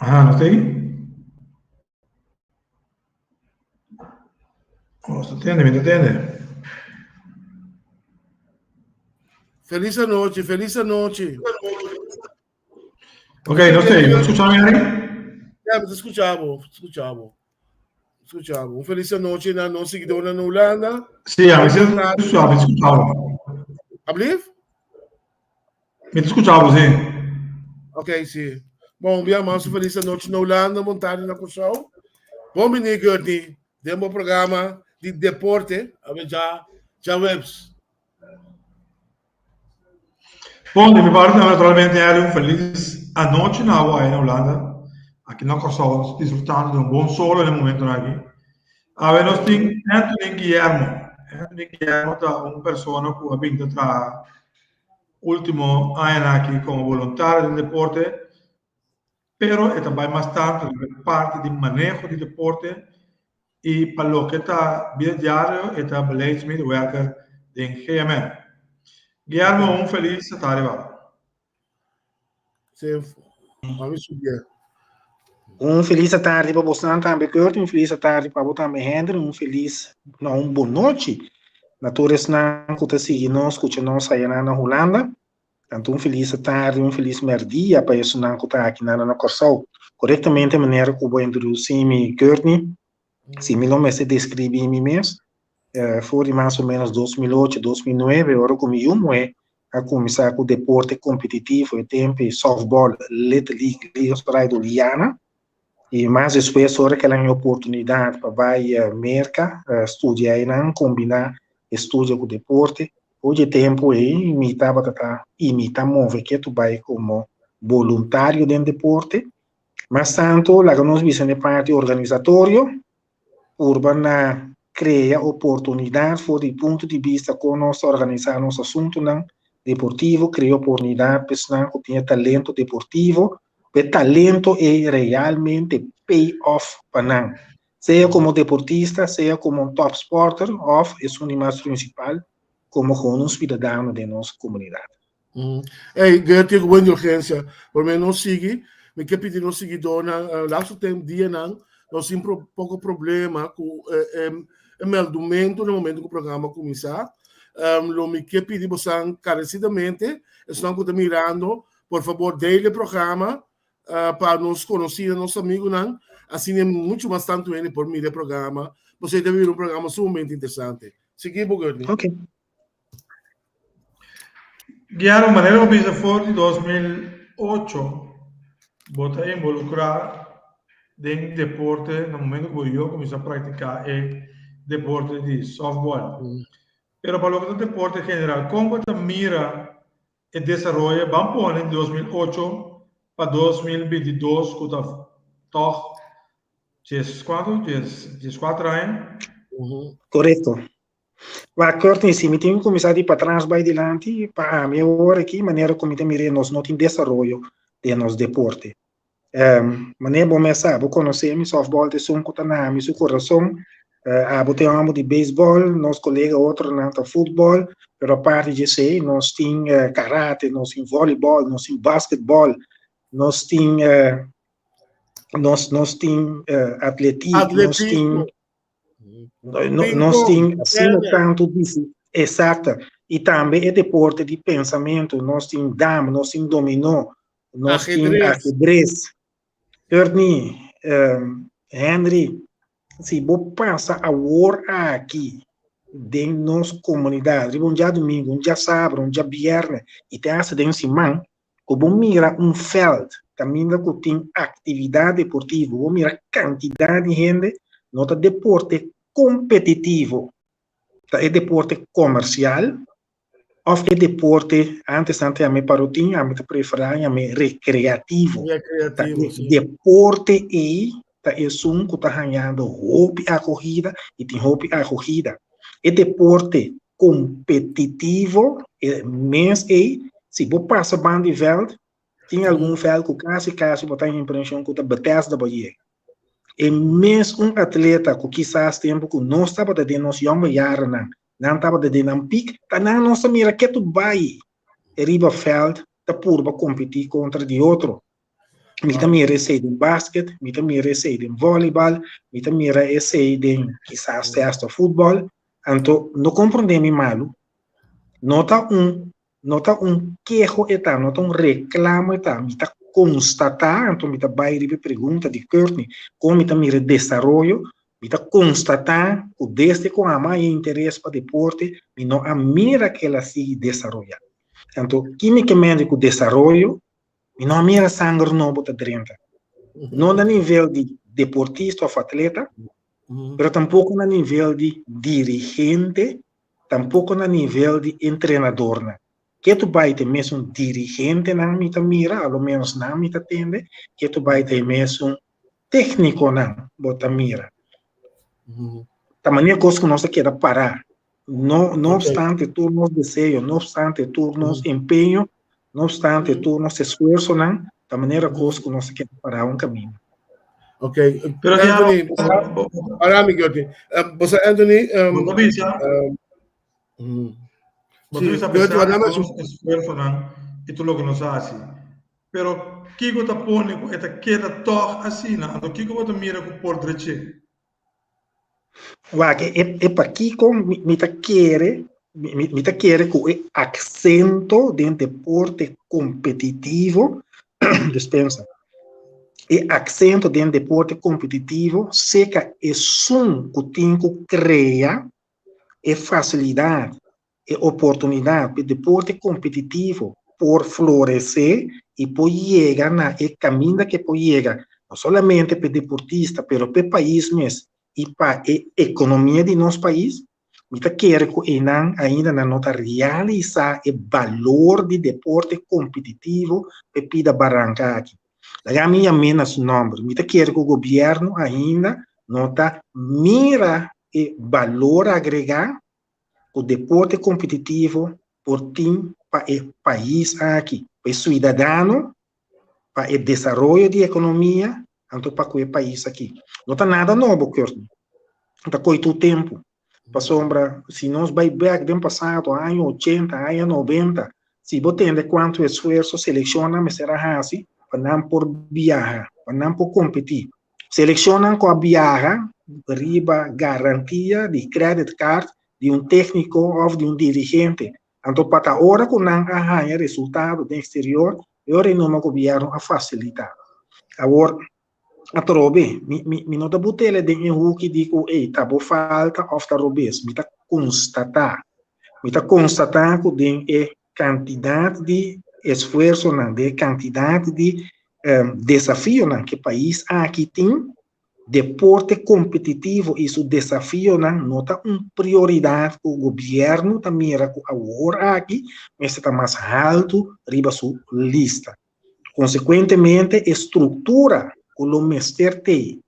Aha, nos t'ei? Nos ta tende, mi ta tende. Felis anochi, felis anochi. Ok, nos t'ei. Bo skucha mi, Henry? Ja, mi ta skucha bo, skucha bo. Skucha bo. Un felis anochi na nos seguidornan na Hulanda. Sí, a mi sí skucha, mi skucha bo. Ablief? Mi ta skucha bo, sí. Ok, sí. Bon, un bia mas un felis anochi na Hulanda, bon tardi na Kòrsou. Bon bini, Gurtney, den bo programa di deporte, awe dja djaweps. Bon, di mi parti tambe naturalmente Ellie un felis anochi na awo ahi na Hulanda. Aki na Kòrsou nos disfrutando di un bon solo den e momentonan aki. Awe nos tin Anthony Guillermo. Anthony Guillermo ta un persona ku a bin ta traha último añanan aki komo boluntario den deporte, pero e ta bai mas tantu riba e parti di maneho di deporte i pa loke ta bida diario e ta beleidsmedewerker den GMN. Guillermo, un felis atardi wak. Un felis atardi pa bosnan tambe Kurt, un felis atardi pa bo tambe Henry, un felis, no, un bon nochi na tur esnan ku ta sigui nos, skucha nos ayanan na Hulanda. Tanto un felis atardi, un felis merdia pa esunnan ku ta akinan na Kòrsou. Korektamente manera ku bo introdusí mi Kurtney, si mi lo mester deskribí mi mes, for di mas o menos 2008, 2009, ora ku mi yu muhé a kuminsá ku deporte kompetitivo, e tempu e sòftbòl, Little League, Liga Soraya Liana, i mas despues ora ku el a haña oportunidat pa bai Merka studia einan, kombiná estudio ku deporte, for di e tempu ei mi tabata ta i mi ta move ketu bai komo boluntario den deporte. Mas tantu laga nos bisa na e parti organisatorio, purba na krea oportunidat for di punto di bista kon nos ta organisá nos asuntunan deportivo, krea oportunidat pa esnan ku tin e talento deportivo, pa e talento ei realmente pay off pa nan, sea komo deportista, sea komo un topsporter òf esun di mas prinsipal, komo gewoon un suidadano den nos komunidat. Ey, Gertie, ku bo indulgensia, por mi no sigui, mi ke pidi nos siguidornan, uh, laatste tem dianan, nos tin pro, poko problema ku eh, eh, e meldumento na momento ku programa kuminsá. Lo mi ke pidi bosan karesidamente, esnan ku ta mirando, por fabor deel e programa pa nos konosínan, nos amigunan, asina muchu mas tantu hende por mira e programa. Pasobra e ta bira un programa sumamente interesante. Sigui bo, Gertie. Okay. Guillermo, manera bo bisa for di 2008 bo ta involucra den deporte na momento cu bo yo cuminsa practica e deporte di softball. Pero pa loke ta deporte general, con bo ta mira e desaroyo ban pone di 2008 pa 2022 cu ta toch djes cuanto? 14 aña? Corecto. Wak, Courtney, si mi tin ku kuminsá di patras bai dilanti, pa ami awor aki, manera ku mi ta mir'é, nos no tin desaroyo den nos deporte. Manera bo mes sa, bo konosé mi, sòftbòl ta esun ku ta na mi su kurason. Abo ta e hòmber di beisbòl, nos kolega otronan ta futbòl, pero aparte di esei nos tin karate, nos tin vòlibòl, nos tin basketbòl, nos tin nos nos tin atletik, nos tin Nos tin asina tantu disi, exacto. I tambe e deporte di pensamentu, nos tin dam, nos tin dominó, nos tin ahedres. Ernie, Henry, si bo pasa awor aki den nos komunidat, riba un djadumingu, un djasabra, un djabièrnè i te hasta den siman, ku bo mira un vèlt kaminda ku tin aktividat deportivo, bo mira kantidat di hende, no ta deporte kompetitivo, ta e deporte komersial òf e deporte, ántes nan ta yam'é parotin, ami ta preferá yam'é rekreativo. Ta e deporte ei ta esun ku ta hañando hopi akohida i tin hopi akohida. E deporte kompetitivo e mes ei, si bo pasa ban di vèlt, tin algun vèlt ku kasi kasi bo ta haña impreshon ku ta Bethesda bo yega. E mes un atleta ku kisas tempu ku nos tabata den nos yònge yarenan, nan tabata den nan pik, ta nan nos ta mira ketu bai riba vèlt ta purba kompetí kontra di otro. Mi ta mira esei den basket, mi ta mira esei den volleybal, mi ta mira esei den kisas te hasta futbòl. Anto no komprondé mi malu, no ta un no ta un keho e ta, no ta un reklamo e ta, mi ta konstatá, anto mi ta bai riba e pregunta di Courtney, kon mi ta mira e desaroyo, mi ta konstatá ku desde ku amo a haña interes pa deporte, mi no a mira ku el a sigui desaroyá. Anto, ki mi ke mende ku desaroyo? Mi no a mira sanger nobo ta drenta. No na nivel di deportista of atleta, pero tampoko na nivel di dirigente, tampoko na nivel di entrenadornan. Ketu bai ta e mesun dirigentenan mi ta mira, a lo menos nan mi ta tende, ketu bai ta e mesun técniconan bo ta mira. Ta manera kos ku nos ta keda pará. No, no obstante tur nos deseo, no obstante tur nos empeño, no obstante tur nos esfuerzonan, ta manera kos ku nos ta keda pará un kaminda. Ok, pero Anthony, para mi Gertie. Bosa Anthony, Bo bisa, bo bisa pesar nos esfuerzonan i tur loke nos hasi. Pero kiko ta pone ku e ta keda tòg asina? Anto kiko bo ta mira ku por drech'é? Wak, e, e pakiko mi, mi ta kere, mi, mi ta kere ku e aksento den deporte kompetitivo, dispensa, e aksento den deporte kompetitivo seka esun ku tin ku krea e fasilidat e oportunidat pa e deporte kompetitivo por floresé i por yega na e kaminda ke por yega, no solamente pa e deportista pero pa e pais mes i pa e ekonomia di nos pais, mi ta kere ku einan ainda nan no ta realisá e balor di deporte kompetitivo pa e pida baranka aki. Laga mi yam'é na su nòmber. Mi ta kere ku gobièrnu ainda no ta mira e balor agregá ku deporte kompetitivo por tin pa e pais aki, pa e suidadano, pa e desaroyo di ekonomia, anto pa ku e pais aki. No ta nada nobo, Courtney. Ta koe tur tempu. Pasobra si nos bai bek den pasado, aña ochenta, aña noventa, si bo tende kuantu esfuerso selekshonnan mester a hasi pa nan por biaha, pa nan por kompetí. Selekshonnan ku a biaha riba garantia di credit card di un tékniko òf di un dirigente. Anto pa ta ora ku nan a haña resultado den eksterior, e ora e numa gobièrnu a fasilitá. Awor, atrobe, mi, mi, mi no ta but'el den e huki di ku ey, ta bo falta òf ta robes. Mi ta konstatá. Mi ta konstatá ku den e kantidat di esfuersonan, den e kantidat di desafionan ku e pais aki tin, deporte kompetitivo i su desafionan no ta un prioridat ku gobièrnu ta mira ku awor aki mester ta mas haltu riba su lista. Konsekuentemente e struktura ku lo mester t'ei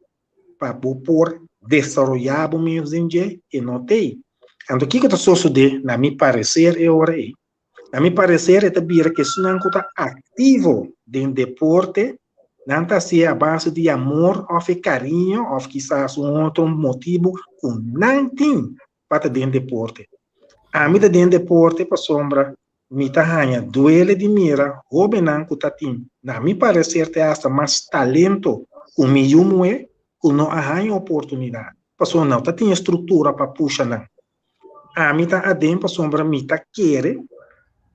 pa bo por desaroyá bo mes den dje e no t'ei. Anto kiko ta sosodé na mi pareser e ora ei? Na mi pareser e ta bira ku esnan ku ta aktivo den deporte, nan ta hasié a base di amor òf e kariño òf kisas un otro motibu ku nan tin pa ta den deporte. Ami ta den deporte pasobra mi ta haña duele di mira hóbennan ku ta tin, na mi pareser te asta mas talento ku mi yu muhé ku no a haña oportunidat pasobra no ta tin e struktura pa pusha nan. Ami ta aden pasobra mi ta kere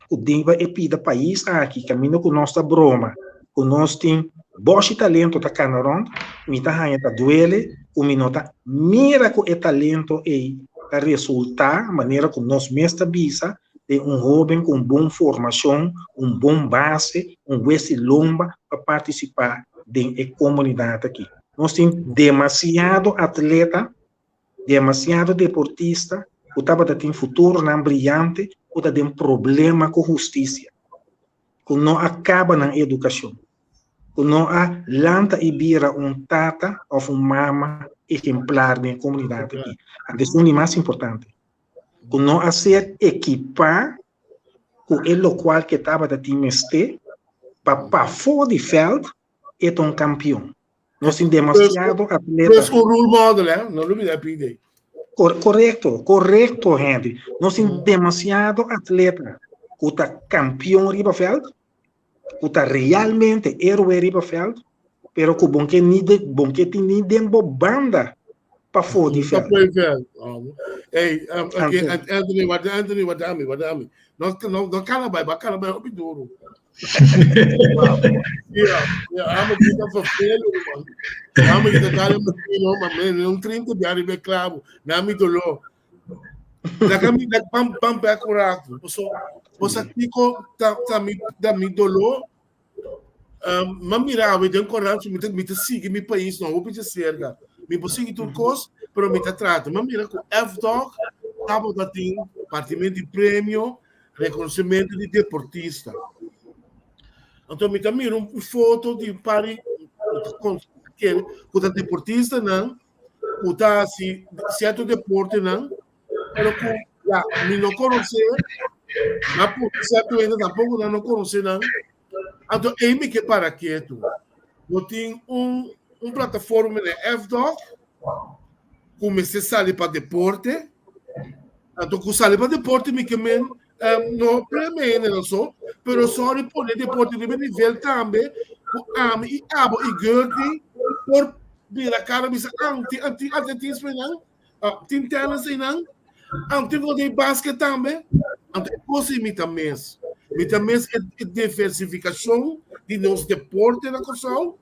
ku den e pida pais aki kaminda ku nos ta broma ku nos tin boshi talento ta kana rònt, mi ta haña ta duele ku mi no ta mira ku e talento ei ta resultá manera ku nos mes ta bisa den un hóben ku un bon formashon, un bon base, un wesi lomba pa partisipá den e komunidat aki. Nos tin demasiado atleta Demasiado deportista ku tabata tin futuronan briyante ku ta den problema ku hustisia, ku no a kaba nan edukashon, ku no a lanta i bira un tata òf un mama ehemplar den e komunidat aki. Anto esun di mas importante, ku no a ser ekipá ku e lokual ke tabata tin mester pa pafó di vèlt e ta un kampion. Nos tin demasiado atleta. Plus un role model, eh? No olvida PD. Cor correcto, correcto, Henry. Nos tin demasiado atleta ku ta kampion riba veld. ku ta realmente héroe riba vèlt, pero ku bon ke ni de, bon ke tin ni den bo banda pafó di Ta vèlt. poi vèlt. Hey, okay, Anto, Anthony, warda Anthony, warda ami, warda ami. No, no, no kana bai, ba kana bai hopi duro. Wow. Yeah, yeah, amo kita vervelen, man. Amo kita dale matino, ma me un 30 biari be clavo. Na mi dolor. Laga mi dak pam pam pe akurato. Paso, paso kiko ta ta mi da mi dolor. Um, ma mira awe den korant mi ta mi ta sigui mi pais no hopi cerca. Mi por sigui tur kos, pero mi ta trata. Ma mira ku FDOC tabata tin partimento di premio, reconocimento di deportista. Anto mi ta mira un foto di un par di ku ta deportistanan ku ta hasi sierto deportenan, pero ku ya mi no konosé, ma por sierto hende tampoko nan no konosé nan. Anto ei mi ke para ketu. No tin un un plataforma den FDOC ku mester sali pa deporte. Anto ku sali pa deporte mi ke men no premia hende so, pero sorry pone deporte riba nivel tambe ku ami i abo i Gertie por bira kara bisa ah tin tin atletismo einan, tin tennis einan, ah tin ku basket tambe. Anto e kos ei mi ta mes. Mi ta mes e diversifikashon di nos deporte na Kòrsou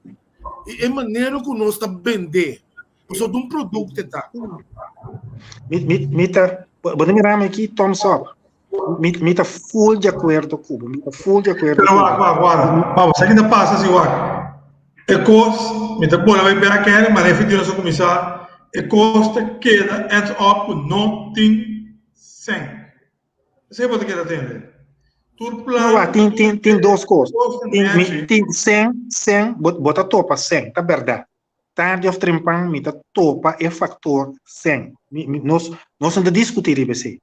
i e manera ku nos ta bend'é. Pasobra un produkto e ta. Mi, mi, mi ta, bo ta mira mi aki, thumbs up. Mi, mi ta full di akuerdo ku bo, mi ta full di akuerdo Pero ku wak, bo. wak, wak. Vamos, sa ki ta pasa si wak. E kos, mi ta bola bai bek kere, ma refiti nos a kuminsá, e kos ta keda ends up ku no tin sèn. Esei bo ta keda tende. Tur No, plan, wak, tin, tur tin, tin dos kos. kos ta Tin, mi, nechi. tin sèn, sèn, bo, bo ta topa sèn, ta bèrdat. Tardi òf trempan mi ta topa e faktor sèn. Mi, mi, nos, nos no ta diskutí riba esei.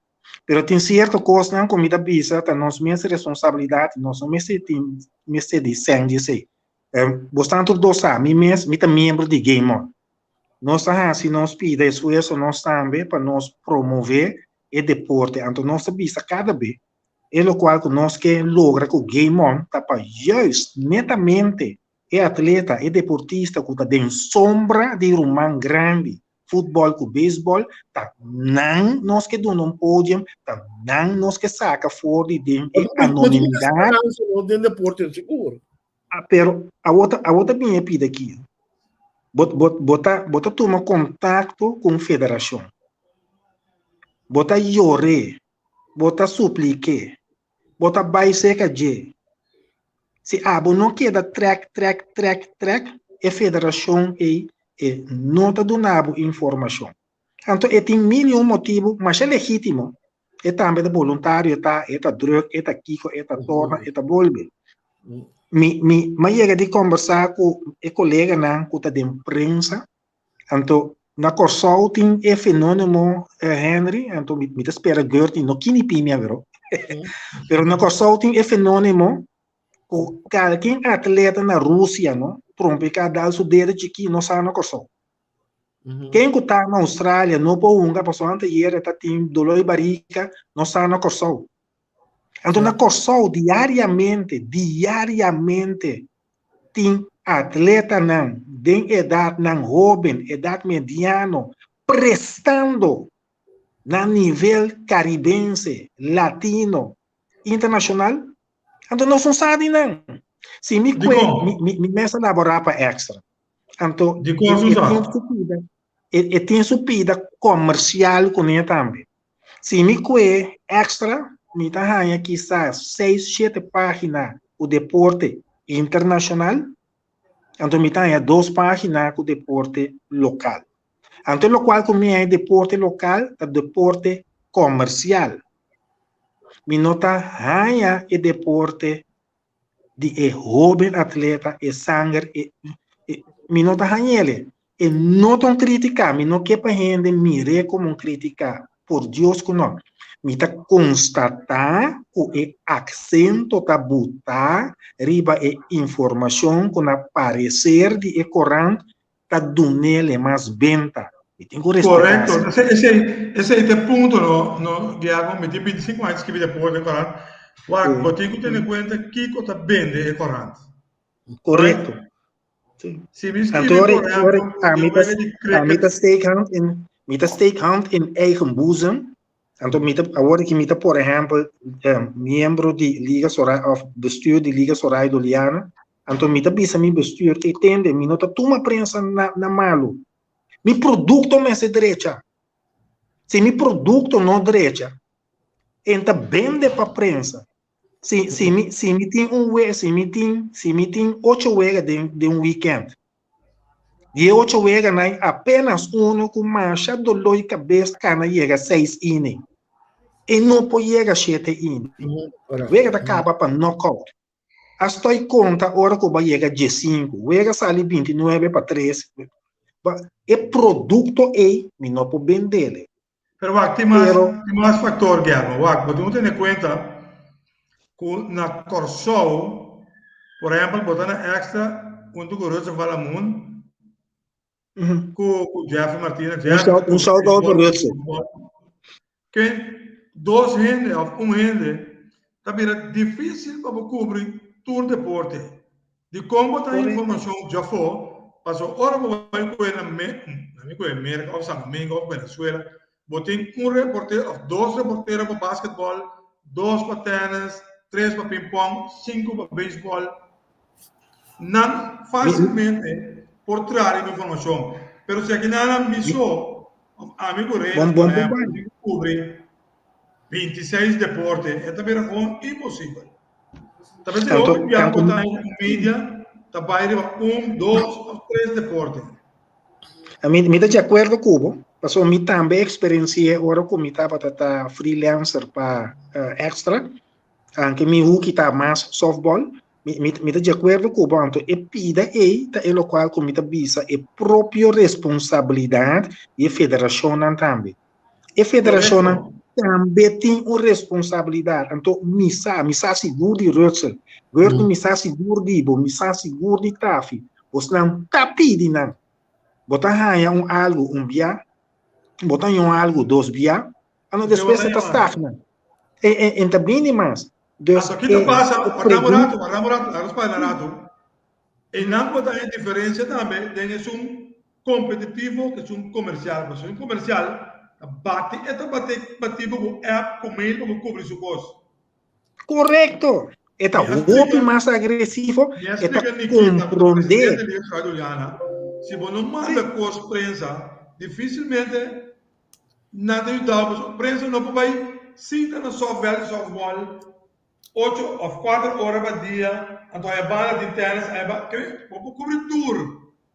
Pero tin sierto kosnan ku mi ta bisa ta nos mes responsabilidat, nos no mester tin mester di sèn di esei. Bosnan tur dos sa, mi mes mi ta miembro di Game On. Nos ta hasi nos pida esfuerso nos tambe pa nos promové e deporte. Anto nos ta bisa kada be e lokual ku nos ke logra ku Game On ta pa juist netamente E atleta, e deportista ku ta den sombra di ruman grandi, futbòl ku beisbòl, ta nan nos ke duna un podium, ta nan nos ke saka for di den e anonimidat. Den deporte sigur. Pero awor ta awor ta bin e pida aki. Bo bo bo ta bo ta tuma kontakto ku un federashon. Bo ta yor'é, bo ta suplik'é, Bo ta bai serka dje. Si abo no keda trèk, trèk, trèk, trèk, e federashon ei e no ta duna bo informashon. Anto e tin mil i un motibu masha legítimo. E tambe ta boluntario, e ta e ta drùk, e ta kiko, e ta torna, e ta bolbe. Mi mi mi a yega di kombersá ku e koleganan ku ta den prensa Anto na Kòrsou tin e fenónemo Henry, anto mi mi ta spera Gertie no kini pimi awero. Pero na Kòrsou tin e fenónemo ku kalken atleta na Rusia no trompeká dal su dedo chikí no sa na Kòrsou. Ken ku ta na Australia no por hunga pasobra anteayer e ta tin doló di barika no sa na Kòrsou. Anto na Kòrsou diariamente, diariamente tin atletanan den edatnan hóben, edat mediano, prestando na nivel karibense, latino, internashonal, anto nos no sa di nan. Si mi kue, Dikon? mi, mi mes a laborá pa Extra. Anto Dikon e, nos e sa? tin su pida, e, e tin su pida komersial kuné tambe. Si mi kue Extra, mi ta haña kisas seis, shete página ku deporte internashonal, anto mi ta haña dos página ku deporte lokal. Anto lokual ku mi haña deporte lokal ta deporte komersial. Mi no ta haña e deporte di e hoben atleta, e sanger, e, e, mi no ta hañele. E no ta un kritika, mi no ke pa hende mir'é komo un kritika, por Dios ku no. Mi ta konstatá ku e aksento ta butá riba e informashon ku na pareser di e korant ta dunele mas benta. Mi tin ku respetá Korekto, esei. esei, esei, esei ta e punto, no, no, Guillermo, mi tin 25 aña skibi deporte den korant. Wak, bo tin ku tene kuenta kiko ta bende e korant. Korekto. Si mi skirbi, por ehèmpel, di un wega di cricket. Mi ta steek hand in, mi ta steek hand in eigen boezem. Anto mi ta, awor ki mi ta por ehèmpel miembro di Liga Sorai òf bestuur di Liga Sorai Doliana, anto mi ta bisa mi bestuur, ey tende, mi no ta tuma prensa na na malu. Mi produkto mester drecha. Si mi produkto no drecha, en ta bende pa prensa. Si, si mi, si mi tin un we, si mi tin, si mi tin ocho wega den, den un weekend. Di e ocho wega nan apenas uno ku masha doló i kabes kana yega seis inning. E no por yega shete inning. Wega ta kaba pa knockout. A stoi konta ora ku bo a yega diesinku. Wega sali 29-3. E produkto ei mi no por bendele. Pero wak, tin mas, tin mas factor, Guillermo. Wak, bo tin ku tene kuenta ku na Kòrsou, por ehèmpel, bo ta na Extra huntu ku Rutsen van Lamoen, ku ku Jeffrey Martina. Jeffrey Un shout out pa Rutsen. Ke dos hende òf un hende ta bira difísil pa bo kubri tur deporte. Dikon bo ta informashon djafó? Pasobra ora bo bai kohe na mi kohe Merka òf San Domingo òf Venezuela, bo tin un reportero òf dos reportero pa basketbòl, dos pa tènis, tres pa pinpòn, sinku pa beisbòl. Nan fásilmente por traha riba informashon. Pero si akinan mi so òf ami ku Reyes, por ehèmpel, tin ku kubri 26 deporte, e ta bira gewoon imposibel. Ta bes e hopi bia ku ta un media ta bai riba un, dos òf tres deporte. Mi, mi ta di akuerdo ku bo, pasobra mi tambe eksperensi'é ora ku mi tabata ta freelancer pa Extra, anke mi huki ta mas softball, mi, mi, mi ta di akuerdo ku bo, anto e pida ei ta e lokual ku mi ta bisa e propio responsabilidat di e federashonnan tambe. E federashonnan tambe tin un responsabilidat. Anto mi sa, mi sa sigur di Rutsel. Gertrude, mi sa sigur di bo, mi sa sigur di Taffy. Bosnan ta pidi nan. Bo ta haña un algu un bia, bo ta haña un algu dos bia, anto despues e ta stagna. E, e, e ta bini mas. Dus, Anto kiko pasa, warda un ratu, warda un ratu, laga nos para un ratu. Einan bo ta haña diferensia tambe den esun kompetitivo ku esun komersial. Pasobra esun komersial ta bati e ta bati bati bo ku app, ku mail pa bo kubri su kos. Korekto! E ta hopi mas agresivo, e ta komprondé. Si bo no manda kos prensa, difisilmente nan ta yuda bo. Pasobra prensa no por bai sinta na sòfbèl di sòfbòl Ocho of kuater ora pa dia, anto aya banda tin tennis, aya ba, ke bo por kubri tur.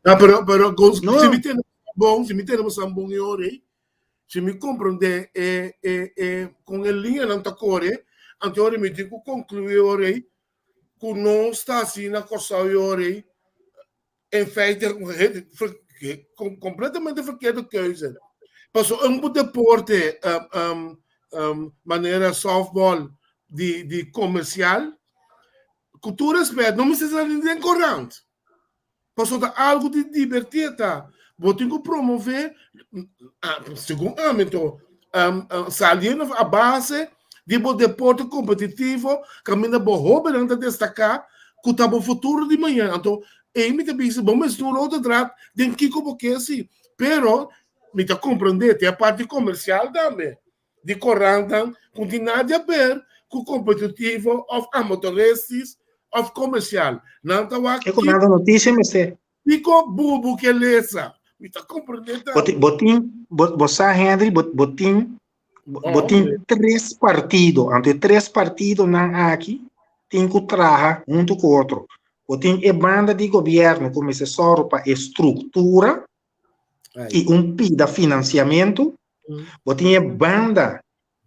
Ja, pero, pero, gos, No. si mi tene bon, si mi tene bosan bon e ora ei, si mi comprende e, e, e, con e liñanan ta core, anto ora mi tin cu conclui e ora ei, cu nos ta haci na Corsou e ora ei, in feite een completamente verkeerde keuze. Paso un deporte um, um, manera softball di, di comercial, cu tur respet, no mester sali den corant. Paso ta algo di divertir ta. Bo tin cu promove, segun ami anto, um, um, saliendo a base di bo deporte competitivo, caminda bo hobennan ta destaca, cu ta bo futuro di mañana. Anto, ei mi ta bisa, bo mester un rode draad den kico bo ke si. Pero, mi ta comprende, tin e parti comercial tambe, di corantan, cu tin nada di haber cu competitivo of amateuristisch of comercial. Nan ta wak E cu nada noticia mester. Kiko bubu ke lesa? Mi ta comprende Bo tambe. bo tin, bo, bo sa Henry, bo, bo tin Bo tin tres partido, anto e tres partidonan aki tin ku traha huntu ku otro. Bo tin e banda di gobièrnu ku mester sòru pa e struktura i un pida finansiamentu. Bo tin e banda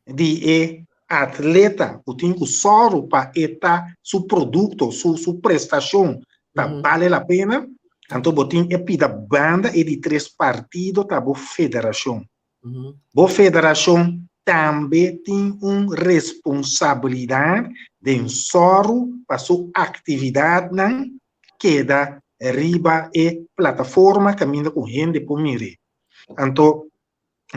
di e atleta ku tin ku sòru pa e ta su produkto, su su prestashon ta bale la pena. Anto bo tin e pida banda e di tres partido ta bo federashon. Bo federashon tambe tin un responsabilidat den sòru pa su aktividatnan keda riba e plataforma kaminda ku hende por mir'é. Anto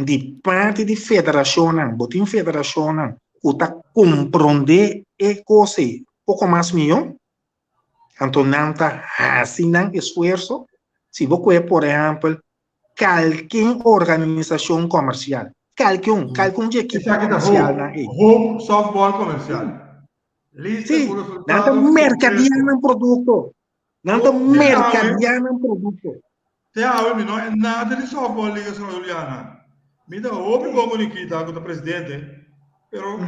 di parti di federashonnan, bo tin federashonnan. ku ta komprondé e kos ei poko mas mihó, anto nan ta hasi nan esfuerso. Si bo kohe por ehèmpel kalken organisashon komersial, kalke un, kalke un di ekipo Esaki ta komersialnan Hope, ei. Hope Softball Komersial. Lista Sí, ku nan ta resultado merkadiá kompleto. nan produkto. Nan ta Te awe, merkadiá nan produkto. te awe mi no e nada di Softball Liga Sra. Juliana. Mi ta hopi bon ku Nikita ku ta presidente, pero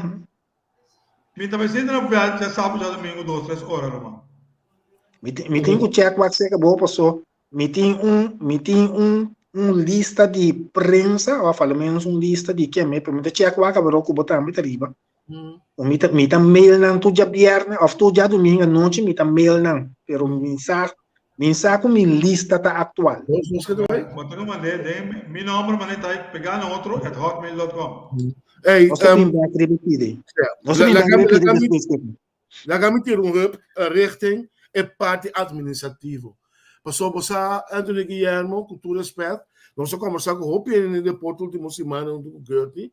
Mi ta bai sinta na veld djasabu djadomingo dos tres ora ruman. Mi tin ku check wak seka bo paso mi tin un mi tin un un lista di prensa of a lo menos un lista di keme pero mi ta check wak abro ku bo tambe ta riba. Mi ta mi ta mail nan tur djabierne of tur djadomingo anochi mi ta mail nan pero mi sa mi sa ku mi lista ta aktual. Bo ta ku mand'é den mi nomber mand'é ta pegá na otro at hotmail dot com. Hey, Nos ta bin bek riba pidi. Nos ta bin bek riba pidi despues ku. Laga mi tira un heup richting e parti administrativo. Pasobra bo sa, Anthony Guillermo, ku tur respet, nos a kombersá ku hopi hende den deporte ultimo simana huntu ku Gertie,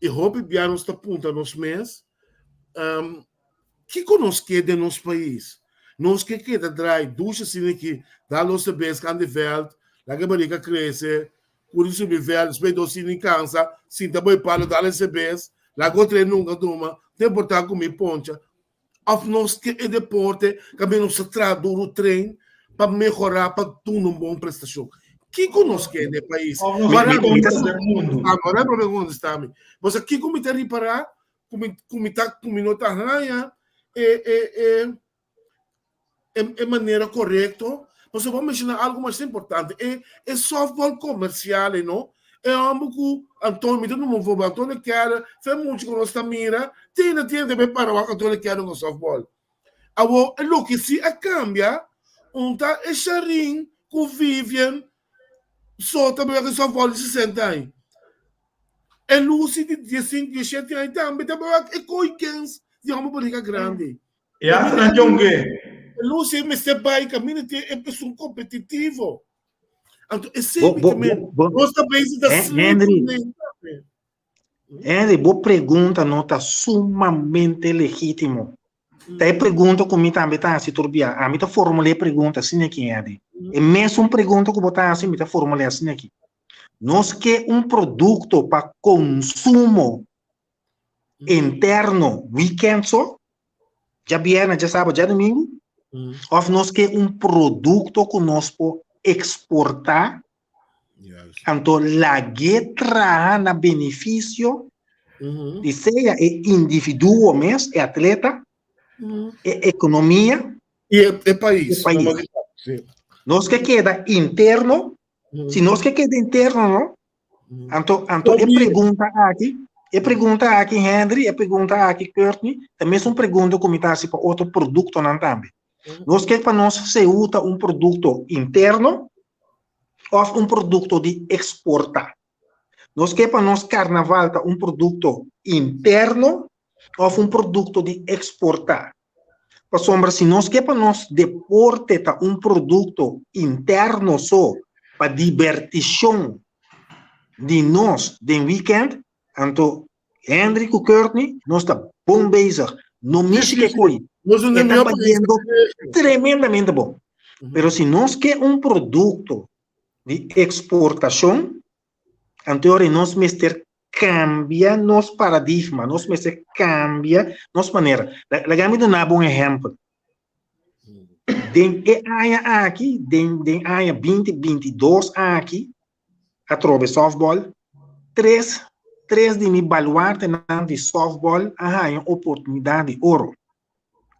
i hopi bia nos ta puntra nos mes, kiko nos ke den nos pais? Nos ke keda drai dushi asina aki, dal nos sebes kan di vèlt, laga e barika krese, Curi subi vèl, despues dos sini cansa, sinta bo e palo dal e sebes, laga otro e nunca tuma, ta importa cu mi poncha. Of nos ke e deporte caminda nos ta traha duro train pa mehora pa duna un bon prestacion. Kico nos ke den e pais? Of nos Wara ke conta den mundo. Wara mi probe contesta mi. Pasobra kico mi ta ripara cu mi cu mi ta cu mi no ta haya e e e e manera korekto, pasobra bo a menshoná algu masha importante, e e softball komersial ei no, e hòmber ku Antonio, mi ta numa un voorbeeld, Antonio Keller, fe mucha ku nos ta mira, tin na tin ta para wak Antonio Keller ku softball. Awor, e loke si a kambia, un ta e Sharin ku Vivian so ta bai wak e softball di 60 aña. E Lucy di 15, 17 aña tambe ta bai wak e koi kens di hòmber bariga grandi. E hasta nan jonge. Lucy mester bai caminda tin e esun competitivo. Anto esei mi ta men. Nos ta bezig ta sleep Henry. Henry, bo pregunta no ta sumamente legítimo. Ta e pregunta ku mi tambe ta hasi tur bia. Ami ta formulá e pregunta asina aki, Henry. E mesun pregunta ku bo ta hasi, mi ta formulá asina aki. Nos ke un produkto pa konsumo interno weekend so, djabièrnè, djasabado, djadumingu, òf nos ke un produkto ku nos por eksportá, anto lag'é traha na benefisio di sea e individuo mes, e atleta, e ekonomia, i e pais. Nos ke keda interno, si nos ke keda interno no, Anto, anto e pregunta aki, e pregunta aki Henry, e pregunta aki Courtney, ta mesun pregunta ku mi ta hasi pa otro produktonan tambe. Nos ke pa nos CU ta un produkto interno òf un produkto di eksportá? Nos ke pa nos karnaval ta un produkto interno òf un produkto di eksportá? Pasobra si nos ke pa nos deporte ta un produkto interno so pa dibertishon di nos den wikènt, anto Henry ku Courtney nos ta bon bezig. No mishi ke koi, e ta bayendo tremendamente bon. Pero si nos ke un produkto di eksportashon, anto e ora nos mester kambia nos paradigma, nos mester kambia nos manera. Laga mi duna bo un ehèmpel. Den e aña aki, den den aña 2022 aki, atrobe softball, tres tres di mi baluartenan di softball a haña oportunidat di oro.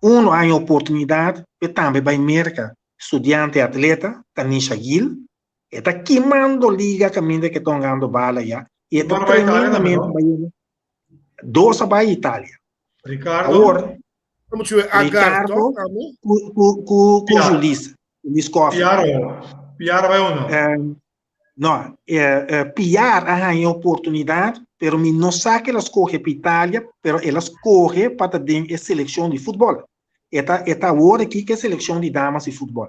Uno a haña oportunidat p'e tambe bai Merka, studiante atleta, Tanisha Gil, E ta kimando liga caminda ke ta hungando bala ya. Y e ta tremendamente bayendo. Dos a bai Italia. Ricardo. Awor, Ricardo ku ku ku ku Julissa. Julis Koffie. Piar, Piar bai o no? No, Piar a haña oportunidad, pero mi no sa ke el a scoge pa Italia, pero el a scoge pa ta den e seleccion di futbol. E ta e ta awor aki ke seleccion di damas di futbol.